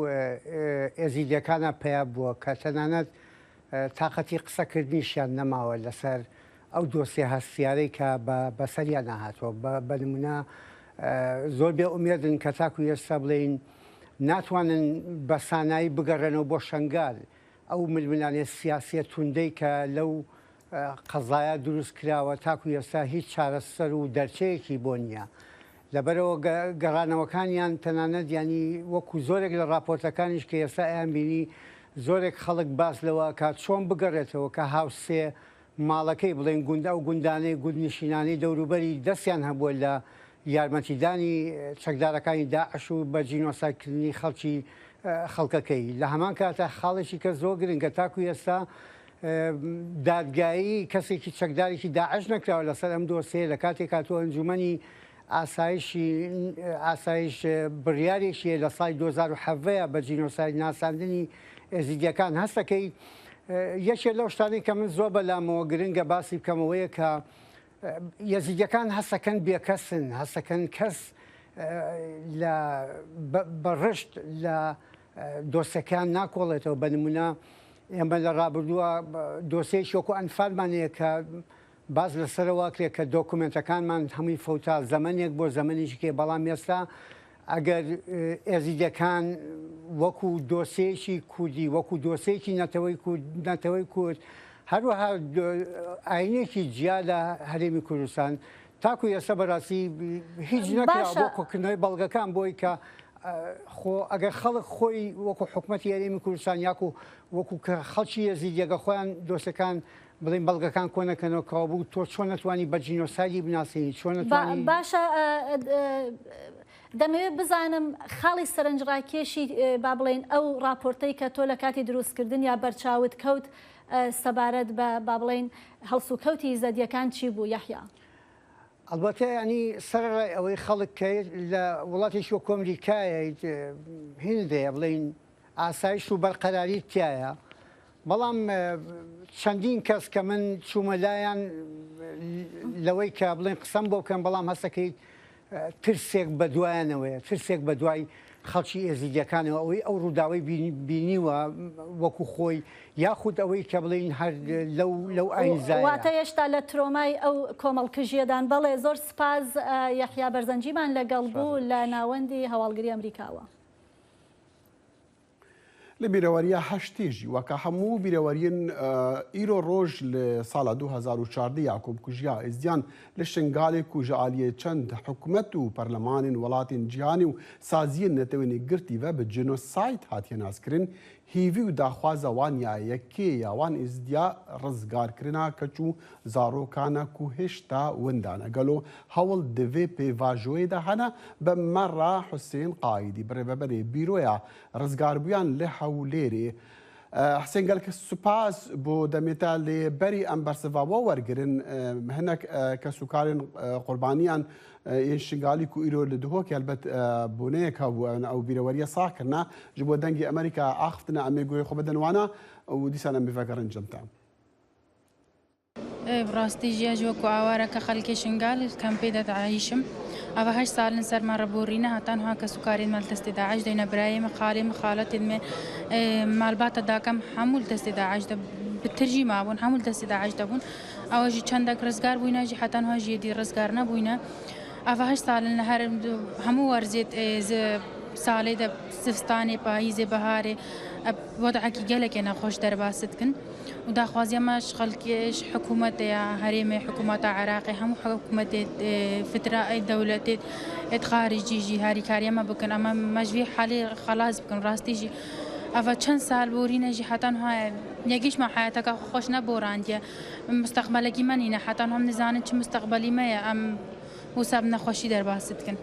ئێزیدیەکانە پەیا بووە کە تەنانەت تاقەتی قسەکردنیشیان نەماوە لەسەر ئەو دۆسیە هەستیارەی کە بەسەریان ناهاتوە. بە نمونە زۆر بێ ئومێدن کە تاکو ئێستا بڵێین ناتوانن بە سانایی بگەڕێنەوە بۆ شەنگال. ئەو ململانێ سیاسیە توندەی کە لەو قەزایە دروست کراوە تاکو ئێستا هیچ چارەسەر و دەرچەیەکی بۆ نییە. لەبەرەوە گەڕانەوەکانیان تەنانەت یانی وەکو زۆرێک لە راپۆرتەکانیش کە ئێستا ئەیان بینی زۆرێک خەڵک باس لەوە کە چۆن بگەڕێتەوە کە هاوسێ ماڵەکەی بڵێن گوند ئەو گوندانەی گوندنشینانەی دەوروبەری دەستیان هەبووە لە یارمەتیدانی چەکدارەکانی داعش و بە جینۆسایدکردنی خەڵکی خەڵکەکەی. لە هەمان کاتە خاڵێکی کە زۆر گرنگە تاکو ئێستا دادگایی کەسێکی چەکدارێکی داعش نەکراوە لەسەر ئەم دۆسەیە لە کاتێک هاتووە ئەنجومەنی ئاسایشی ئاسایش بڕیارێکیە لە سای دوهزار و حەڤەیە بە جینۆساید ناساندنی ئێزیدیەکان هەستەکەی. یەکێ لەو شتانی کە من زۆر بەلامەوە گرنگە باسی بکەمەوەیە کە یەزیدیەکان هەستەکەن بێکەسن، هەستەکەن کەس لە بەڕشت لە دۆسەکان ناکۆڵێتەوە. بە نمونە ئێمە لە ڕابردووە دۆسەیەکی وەکو ئەنفالمان هەیە کە باز لەسەرەوە کرێ کە دۆکومنتەکانمان هەمووی فەوتا زەمەنێک بۆ زەمەنێکی کێ، بەڵام ئێستا ئەگەر ئێزیدەکان وەکو دۆسەیەکی کوردی، وەکو دۆسەیەکی نەتەوەی کورد، نەتەوەی کورد، هەروەها ئاینێکی جیا لە هەرێمی کوردستان تاکو ئێستا بەڕاستی هیچ نەکرا بۆ کۆکردنەوەی بەڵگەکان بۆی کە خۆ ئەگەر خەڵک خۆی وەکو حکومەتی هەرێمی کوردستان یاکو وەکو کە خەڵکی یەزیدیەگە خۆیان دۆسەکان بڵین بەڵگەکان کۆنەکەنەوە کەوا بوو تۆ چۆن نەتوانی بە جینۆسایدی بناسیی چۆن نەتوانی. باشە، دەمەوێت بزانم خاڵی سەرنجڕاکێشی با بڵێن ئەو ڕاپۆرتەی کە تۆ لە کاتی دروستکردن یا بەرچاوت کەوت سەبارەت بە با بڵێن هەڵسوکەوتی ئیزەدیەکان چی بوو یەحیا؟ ئەلبەتە یانی سەرەڕای ئەوەی خەڵک کە لە وڵاتێکی وەکو ئەمریکایە هیندێ بڵین ئاسایش و بەرقەراری تیایە، بەڵام چەندین کەس کە من چوومە لایەن لەوەی کە بڵین قسەم بۆ بکەم، بەڵام هەستەکەیت ترسێک بە دوایانەوەیە، ترسێک بە دوای خەڵکی ئێزیدیەکانەوە، ئەوەی ئەو ڕووداوەی بینیوە وەکو خۆی، یاخود ئەوەی کە بڵین هەر لەو لەو ئاینزایە. واتە ئێشتا لە ترۆمای ئەو کۆمەڵکژیەدان. بەڵێ، زۆر سپاس یەحیا بەرزەنجیمان لەگەڵ بوو لە ناوەندی هەواڵگری ئەمریکاوە. لە بیرەوەریە هەشتێژی وەکە هەموو بیرەوەریین ئیرۆ ڕۆژ لە ساڵە دوو هەزار و چواردە یا کۆمکوژیا ئێزدیان لە شنگالێک و ژە ئالیە چەند حکومەت و پەرلەمانین وڵاتین جیهانی و سازیین نەتەوەینی گرتی ڤە بە جنۆساید هاتیە ناسکرین. هیوی و داخوازە وان یا یەکێ یا وان ئێزدیا ڕزگارکرنا کەچ و زارۆکانە کو هێشتا وندانە گەلۆ هەوڵ دەڤێ پێڤاژۆیێدا هەنە بە مەڕا حوسێن قایدی بڕێڤەبەرێ بیرۆیا ڕزگاربویان لە هەولێرێ. حسێن گەلکە سوپاس بۆ دەمێتە لێ بەری ئەم بەرسڤاوە وەرگرن هەنەک کەسوکارێن قوربانیان ên şingalî ku îro li Duhokê helbet boneyek hebû, ew ne ew bîreweriyê sax kirine, ji bo Dengê Amerîka axiftina, em ê guhê xwe bidin wana û dîsan em ê vegerin cem te. Bi rastî jî ez wekû awareke xelkê Şingal li kempê de diayîşim. Eva heşt sal in ser me re borîne, heta niha kes û karên me li destê DAIŞ de ne, birayê me, xalê me, xaletên me, malbata daka me hemû li destê DAIŞ de, bi tir jî mabûn, hemû li destê DAIŞ de bûn. Ew jî çendek rizgar bûyne jî heta niha jî êdî rizgar nebûyne. Eva heşt sal in li her hemû werzê salê de, zivistanê, payîzê, biharê, ev wedekî gelekê nexweş derbas dikin. Û daxwaziya me ji xelkê, ji hikûmetê ya herêmê, hikûmeta Iraqê, hemû hikûmetê, fitra ê dewletê ê xaricî jî harîkariya me bikin. Em me ji vî halê xelas bikin. Rastî jî Eva çend sal borîne jî heta niha yekî ji me heyateke xwe xweş neborandiye. Mustaqbelekî me nîne, heta niha em nizanin çi mustaqbelî me ye, em wisa bi nexweşî derbas dikin.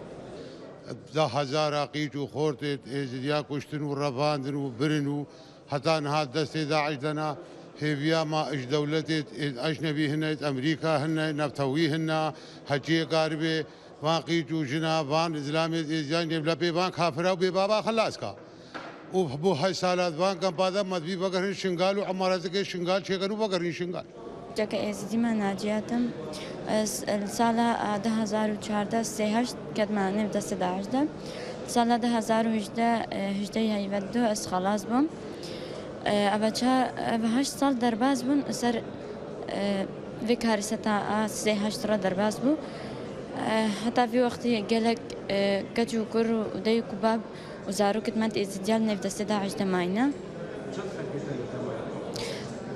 Da hezara qîç û xortê êzidiya kuştin û revandin û birin û heta niha destê DAIŞ de ne. Hêviya me ji dewletê êcnebî hine, Emerîka hine, neftewî hine, heçiyê karibê van qîç û jina, van zilamê êzidiyan nêvlepê van kafira û bêbaba xelas ka. Û bo heşt sala van kampa de me divî vegerin Şingal û emaretekê Şingal çêkin û vegerin Şingal. Ceke êzidî me Naciya tim. Ez li sala a, du hezar û çardeh sê heşt ketime nêv destê DAIŞ de. Sala du hezar û hejdeh, e, hejdeh heyvet du ez xelas bûm. E, eve ça, eve heşt sal derbas bûn ser, e, vê karîseta a sê heşt re derbas bû. E, heta vî wextî gelek, e, keç û kur û dey û kubab û zarokêt me êzidiya li nêv destê DAIŞ de mayîne.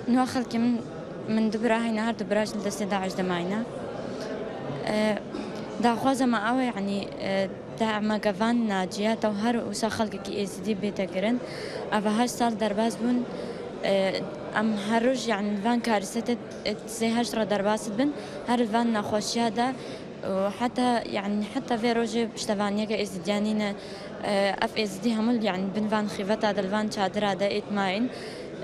Niha xelkê min, min du bira heyne, her du bira jî li destê DAIŞ de mayîne. E, daxwaza me ew e, yanî, e, demeke van Naciya tev her wisa xelkekî êzidî bête kirin. Eva heşt sal derbas bûn. E, em her roj, yanî, li van karîsetê, e, sê heşt re derbas dibin. Her li van nexweşiya de û heta, yanî, heta vê rojê piştevaniyeke êzidiya nîne. E, ev êzidî hemû, yanî, bin van xîveta de, li van çadira de êt mayîn.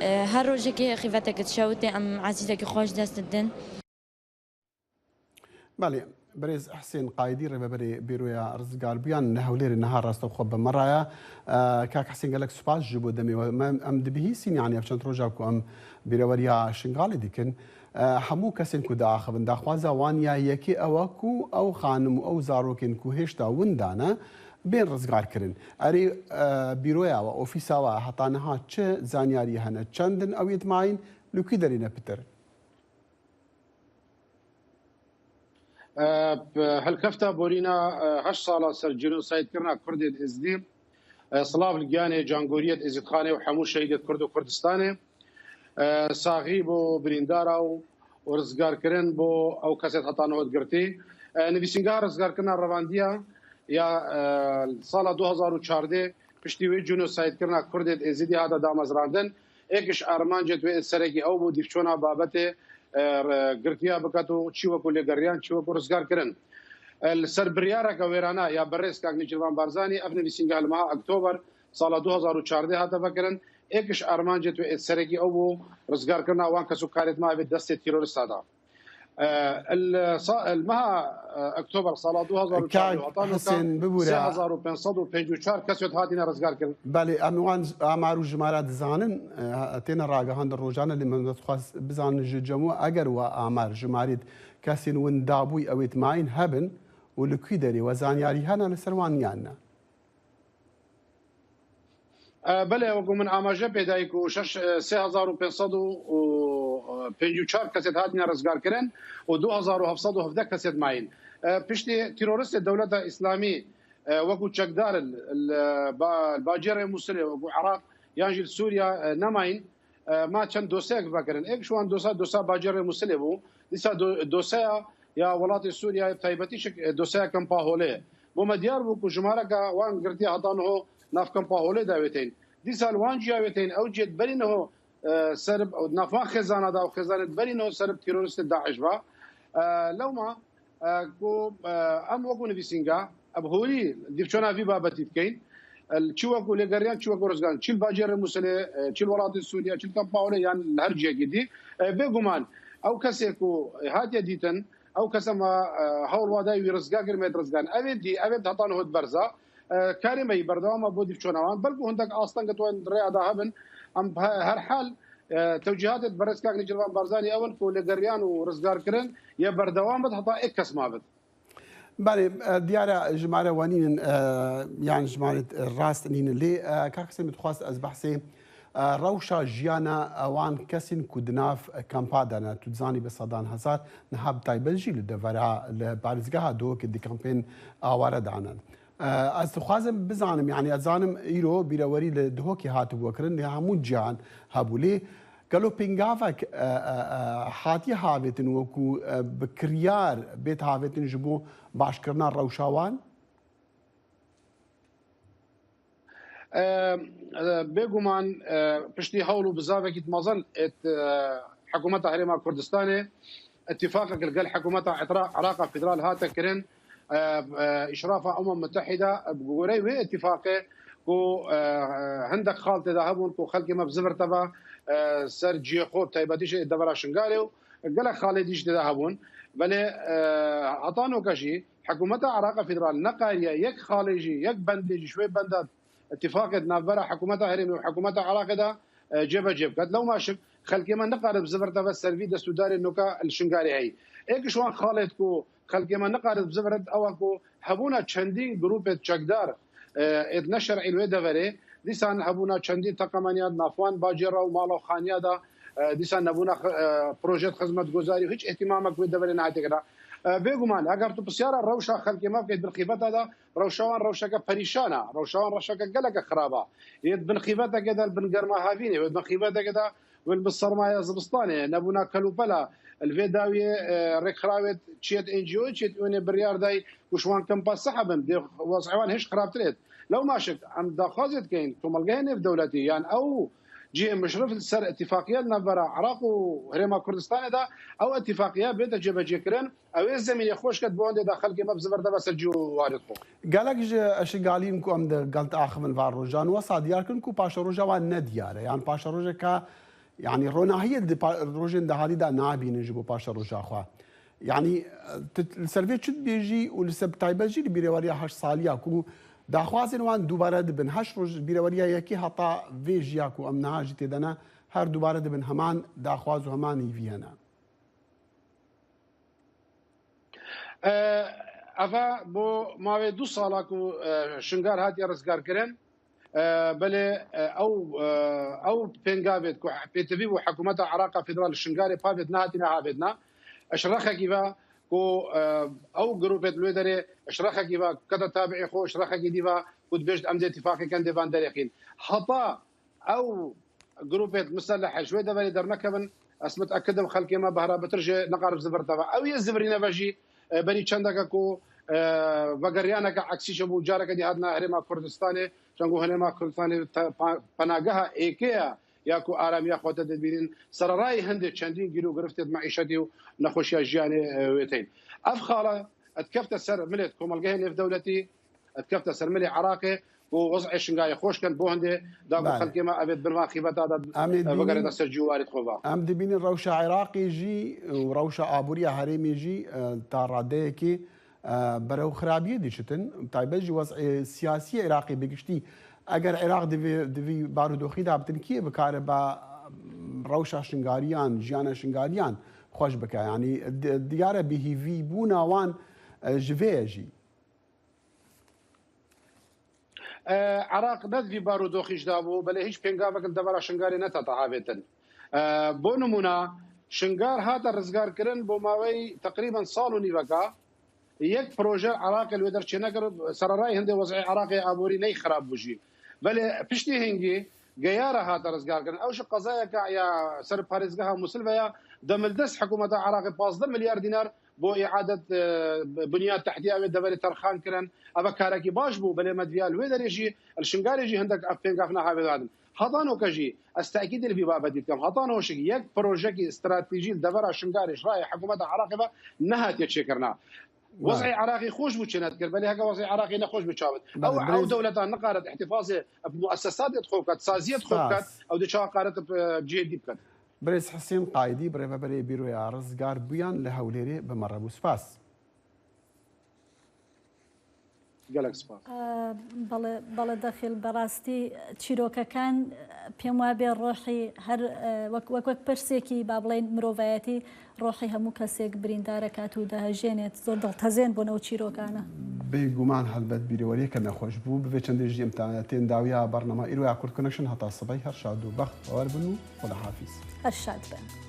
E, her rojekê xîveteke dişewitê, em ezîzekî xwe ji dest didin. Belê, birêz Husên Qayidî, rêveberê Bîroya Rizgarbûyan li Hewlêrê niha rastewxwe bi me re ye. E, kak Husên, gelek spas ji bo demê we. Me, em dibihîsîn, yanî ev çend roja ku em bîreweriya Şingalê dikin, e, hemû kesên ku diaxivin, daxwaza wan ya yekê ew e ku ew xanim û ew zarokên ku hêşta winda ne, bên rizgarkirin. Erê, e, bîroya we, ofîsa we heta niha çi zanyarî hene? Çend in ew yêt mayîn? Li kû derê ne pitir? Helkefta borîna heşt sala ser cînosaydkirina Kurdên Êzidî. Silav li giyanê cangoriyet Êzidxanê û hemû şehîdêt Kurd û Kurdistanê. Saxî bo birîndara û û rizgarkirin bo ew kesêt heta niho digirtî. Nivîsîngeha rizgarkirina revandiya ya sala du hezar û çardeh piştî wê cînosaydkirina Kurdêt Êzidî hate damezrandin. Êk ji armancêt wê êt serekî ew bû dîvçona babetê, e, re-, girtiya biket û çî wekû lêgeriyan, çî wekû rizgar kirin. E, li ser biryareke wêrana ya berêz kak Nêçîrvan Barzanî, ev nivîsîngeha li meha Oktober sala du hezar û çardeh hate vekirin. Êk ji armancêt wê êt serekî ew bû rizgarkirina wan kes û karêt me avê destê terorista da. E, el sa-, el meha, e, Oktober sala du hezar û çardeh heta niha sê hezar û pênc sed û pêncî û çar kesêt hatine rizgarkirin. Belê, em wan amar û jimara dizanin, e, têne ragihandin rojane, lê me dixwest bizanin ji cem we eger we amar, jimarêt kesên win dabûy ewêt mayîn hebin û li kû derê we zanyarî hene li ser wan yan ne? E, belê, wekû min amaje pê dayî ku şeş, e, sê hezar û pênc sed û pêncî û çar kesêt hatine rizgarkirin û du hezar û heft sed û hevdeh kesêt mayîn. E, piştî teroristê Dewleta Îslamî, e, wekû çekdar li, li ba-, bacêrê Mûsilê, wekû Iraq yan jî li Sûriya, e, nemayîn. E, ma çend dosyayek vekirin. Êk ji wan dosya, dosya bacêrê Mûsilê bû. Dîsa do-, dosya ya welatê Sûriya, taybetî şik, e, dosya Kempa Holê. Bo me diyar bû ku jimareka wan girtiye heta niho nav Kempa Holê de wê tên. Dîsa li wan ciya wê tên, ew cihê berî niho, e, ser, nav wan xêzana da û xêzanê berî niho ser teroristê DAIŞ va. E, lewma, e, ku, e, em wekû nivîsînga, em horî dîvçona vî babetî dikeyn. E, çi wekû lêgeriyan, çi wekû rizgan, çi li bacêrê Mûsilê, e, çi li welatê Sûriye, çi li Kempa Holê, yan li her cihekî dî. E, bêguman, ew kesê ku hatiye dîtin, ew kese me, e, hewl wa dayî wî rizgar kir, me rizgan. Evê dî, evê heta niho di berza. E, karê me yî berdewam e bo dîvçona wan. Belku hindek astengê wan rêya da hebin. Em he-, herhal, e, tewcîhatê berêz kak Nêçîrvan Barzanî ew in ku lêgeriyan û rizgarkirin yê berdewam bit heta êk kes mabit. Belê, e, diyar e jimare we nînin, e, yan jimare, e, rast nînin. Lê, e, kak Husên, min dixwest ez behsê, e, rewşa jiyana, e, wan kesên ku di nav, e, kampa de ne. Tu dizanî bi sedan hezar niha bi taybet jî li devera, li parêzgeha Duhokê di kampên aware de ne. E, ez dixwazim bizanim, yanî ez zanim îro bîrewerî li Duhokê hatibû kirin, lê hemû cihan hebû. Lê gelo pêngavek, e, e, e, hatiye havêtin wekû, e, bi kiryar bête havêtin ji bo başkirina rewşa wan? E, e, Bêguman, e, piştî hewl û bizavekî mezin êt, e, hikûmeta Herêma Kurdistanê îtîfaqek li gel hikûmeta Îtira-, Iraqa Federal hate kirin. E, e, Îşrafa Umem Mutehîde, bi goreyê wê îtîfaqê ku, e, hindek xal tê de hebûn ku xelkê me bi zivir teva, e, ser cihê xwe, bi taybetî jî devera Şingalê û gelek xalê dî jî tê de hebûn. Belê, e, heta noke jî hikûmeta Iraqa Federal neqariye yek xalê jî, yek bendê jî ji wê benda îtîfaqê di navbera hikûmeta herêmê û hikûmeta Iraqê de, e, cêbecê biket. Lewma şik xelkê me niqarib zivir teve ser vî destûdarê noka li Şingalê heyî. Êk ji wan xalêt ku xelkê me niqarib zivirit ew e ku hebûna çendîn grûpêt çekdar, e, êt neşer'î li wê deverê, dîsan hebûna çendîn teqemeniya di nav wan bacêra û mala û xaniya de, e, dîsan nebûna xi-, e, projeyêt xizmetgozarî û hiç îhtîmamek wê deverê nehatiye kirin. E, bêguman, eger tu pisyara rewşa xelkê me bikeyt bin xîbeta de, rewşa wan rewşeke perîşan e, rewşa wan rewşeke geleke xirab e. Yê di bin xîbetekê de, li bin germa havînê, wê di bin xîbetekê de, wê li bin sermaya zivistanê, nebûna kelûpela, li vê dawiyê, e, rêkxirawê çiyêt N G O, çiyêt ûnê biryar dayî ku ji wan kempa sehibin, dê wez'ê wan hêj xirabtir êt. Lewma şik, em daxwazê dikeyin, komelgehê nêvdewletî, yan ew cihê mişrif li ser îtîfaqiya li navbera Iraq û Herêma Kurdistanê de, ew îtîfaqiya bête cêbecêkirin, ew ê zemînê xweş ket bo hindê de xelkê me bi zivir de ve ser cî û warê xwe. Gelek ji şingaliyên ku em di gel te axivin van rojan, wesa diyar kirin ku paşeroja wan ne diyar e. Yan paşerojeke, yanî ronahiyê di pa-, rojên dahatî de nabînin ji bo paşeroja xwe. Yanî, tu li ser vê çi dibêjî û li ser bi taybet jî li bîreweriya heşt saliya ku daxwazên wan dubare dibin, heşt roj bîreweriya yekê heta vê jiya ku em niha jî tê de ne, her dubare dibin heman daxwaz û heman hîvî hene? E, eva bo mavê du sala ku, e, Şingal hatiye rizgarkirin, e, belê, e, ew, e, ew pêngavêt ku pêtivî bû hikûmeta Iraqa Federal li Şingalê pavêt nehatîne havêtina. Ji rexekî ve ku, e, ew grûpêt li wê derê, ji rexekî ve kete tabi'ê xwe, ji rexekî dî ve ku dibêjt em dê îtîfaqê ken dê van derêxîn. Heta ew grûpêt miseleh ji wê deverê dernekevin, ez mitekidim xelkê me behra bitir jê neqarib zivir teve. Ew yê zivirîne ve jî, e, berî çendeke ku, e, vegeriyaneke eksî çebû, careke dî hatina Herêma Kurdistanê, çengo Herêma Kurdistanê te-, pa-, penageha êkê ye ya ku aramiya xwe te dibînin. Sererayê hindê çendîn gîro giriftêt meîşetî û nexweşiya jiyanê, e, wê tên. Ev xala, e, dikefte ser milê komelgehê nêvdewletî, dikefte ser milê Iraqê ku wez'ê Şingalê xweş ken bo hindê da ku Belê. xelkê me evê di bin van xîbeta de, Em ê e, bînin, vegerêne ser cî û warê xwe va. Em dibînin rewşa Iraqê jî û rewşa aboriya herêmê jî, e, ta radeyekê, e, berew xirabiyê diçitin. Taybet jî wez'ê siyasî Iraqê bi giştî. Eger Iraq di vî, di vî barodoxî de bi tinkiyê bikare ba, rewşa Şingaliyan, jiyana Şingaliyan xweş bike. Yanî di-, diyar e bêhîvîbûna wan, e, ji vê ye jî. E, Iraq ne di vî barodoxî jî de bû, belê hîç pêngavek li devera Şingalê netata havêtin. E, bo nimûne, Şingal hate rizgarkirin bo maweyî teqrîben sal û nîveka. Yek proje Iraqê li wê der çênekir, sererayê hindê wez'ê Iraqê aborî ney xirab bû jî. Belê piştî hingî Geyara hate rizgarkirin. Ew ji qezayeke ya ser parêzgeha Mûsil ve ya, demildest hikûmeta Iraqê pazdeh milyar dînar bo îadet, e, binyat tehtiya wê deverê terxan kirin. Ev karekî baş bû, belê me diviya li wê derê jî, li Şingalê jî hindek ev pêngav nehavê dadin. Heta noke jî ez tekîdê li vî babetî dikim. Heta noşik yek projekî stratejî li devera Şingalê ji rayê hikûmeta Iraqê ve nehatiye çêkirina. Wez'ê Belê. Iraqê xweş bû çênedikir, belê heke wez'ê Iraqê nexweş bû çabit. Belê, Ew, ew birêz- dewletan niqarit îhtîfazê bi muessesatê xwe biket, saziyê xwe Spas. biket, ew dê çawa qaret bi, e, cihê dî biket. Birêz Husên Qaydî, birêveberê Bîroya Rizgarbûyan li Hewlêrê bi me re bû. Spas. Gelek spas. ئە، بەڵێ، بەڵێ دەخیل، بەڕاستی چیرۆکەکان، پێم وابێ ڕۆحی هەر، ئە، وەک، وەک، وەک پرسێکی، با بڵێن، مرۆڤایەتی ڕۆحی هەموو کەسێک بریندارەکات و دەهەژێنێت. زۆر دڵتەزێن بوون ئەو چیرۆکانە. بێگومان هەلبەت بیرەوەریەکە نەخۆش بوو. ببێ چەندێک ژی ئەم تا-، تێن داویا بەرنامە ئیرویا کورد کۆنەکشن هەتا سبەی هەر شاد و بەخت بەوەر بن و خۆدەحافیز. هەر شاد بن.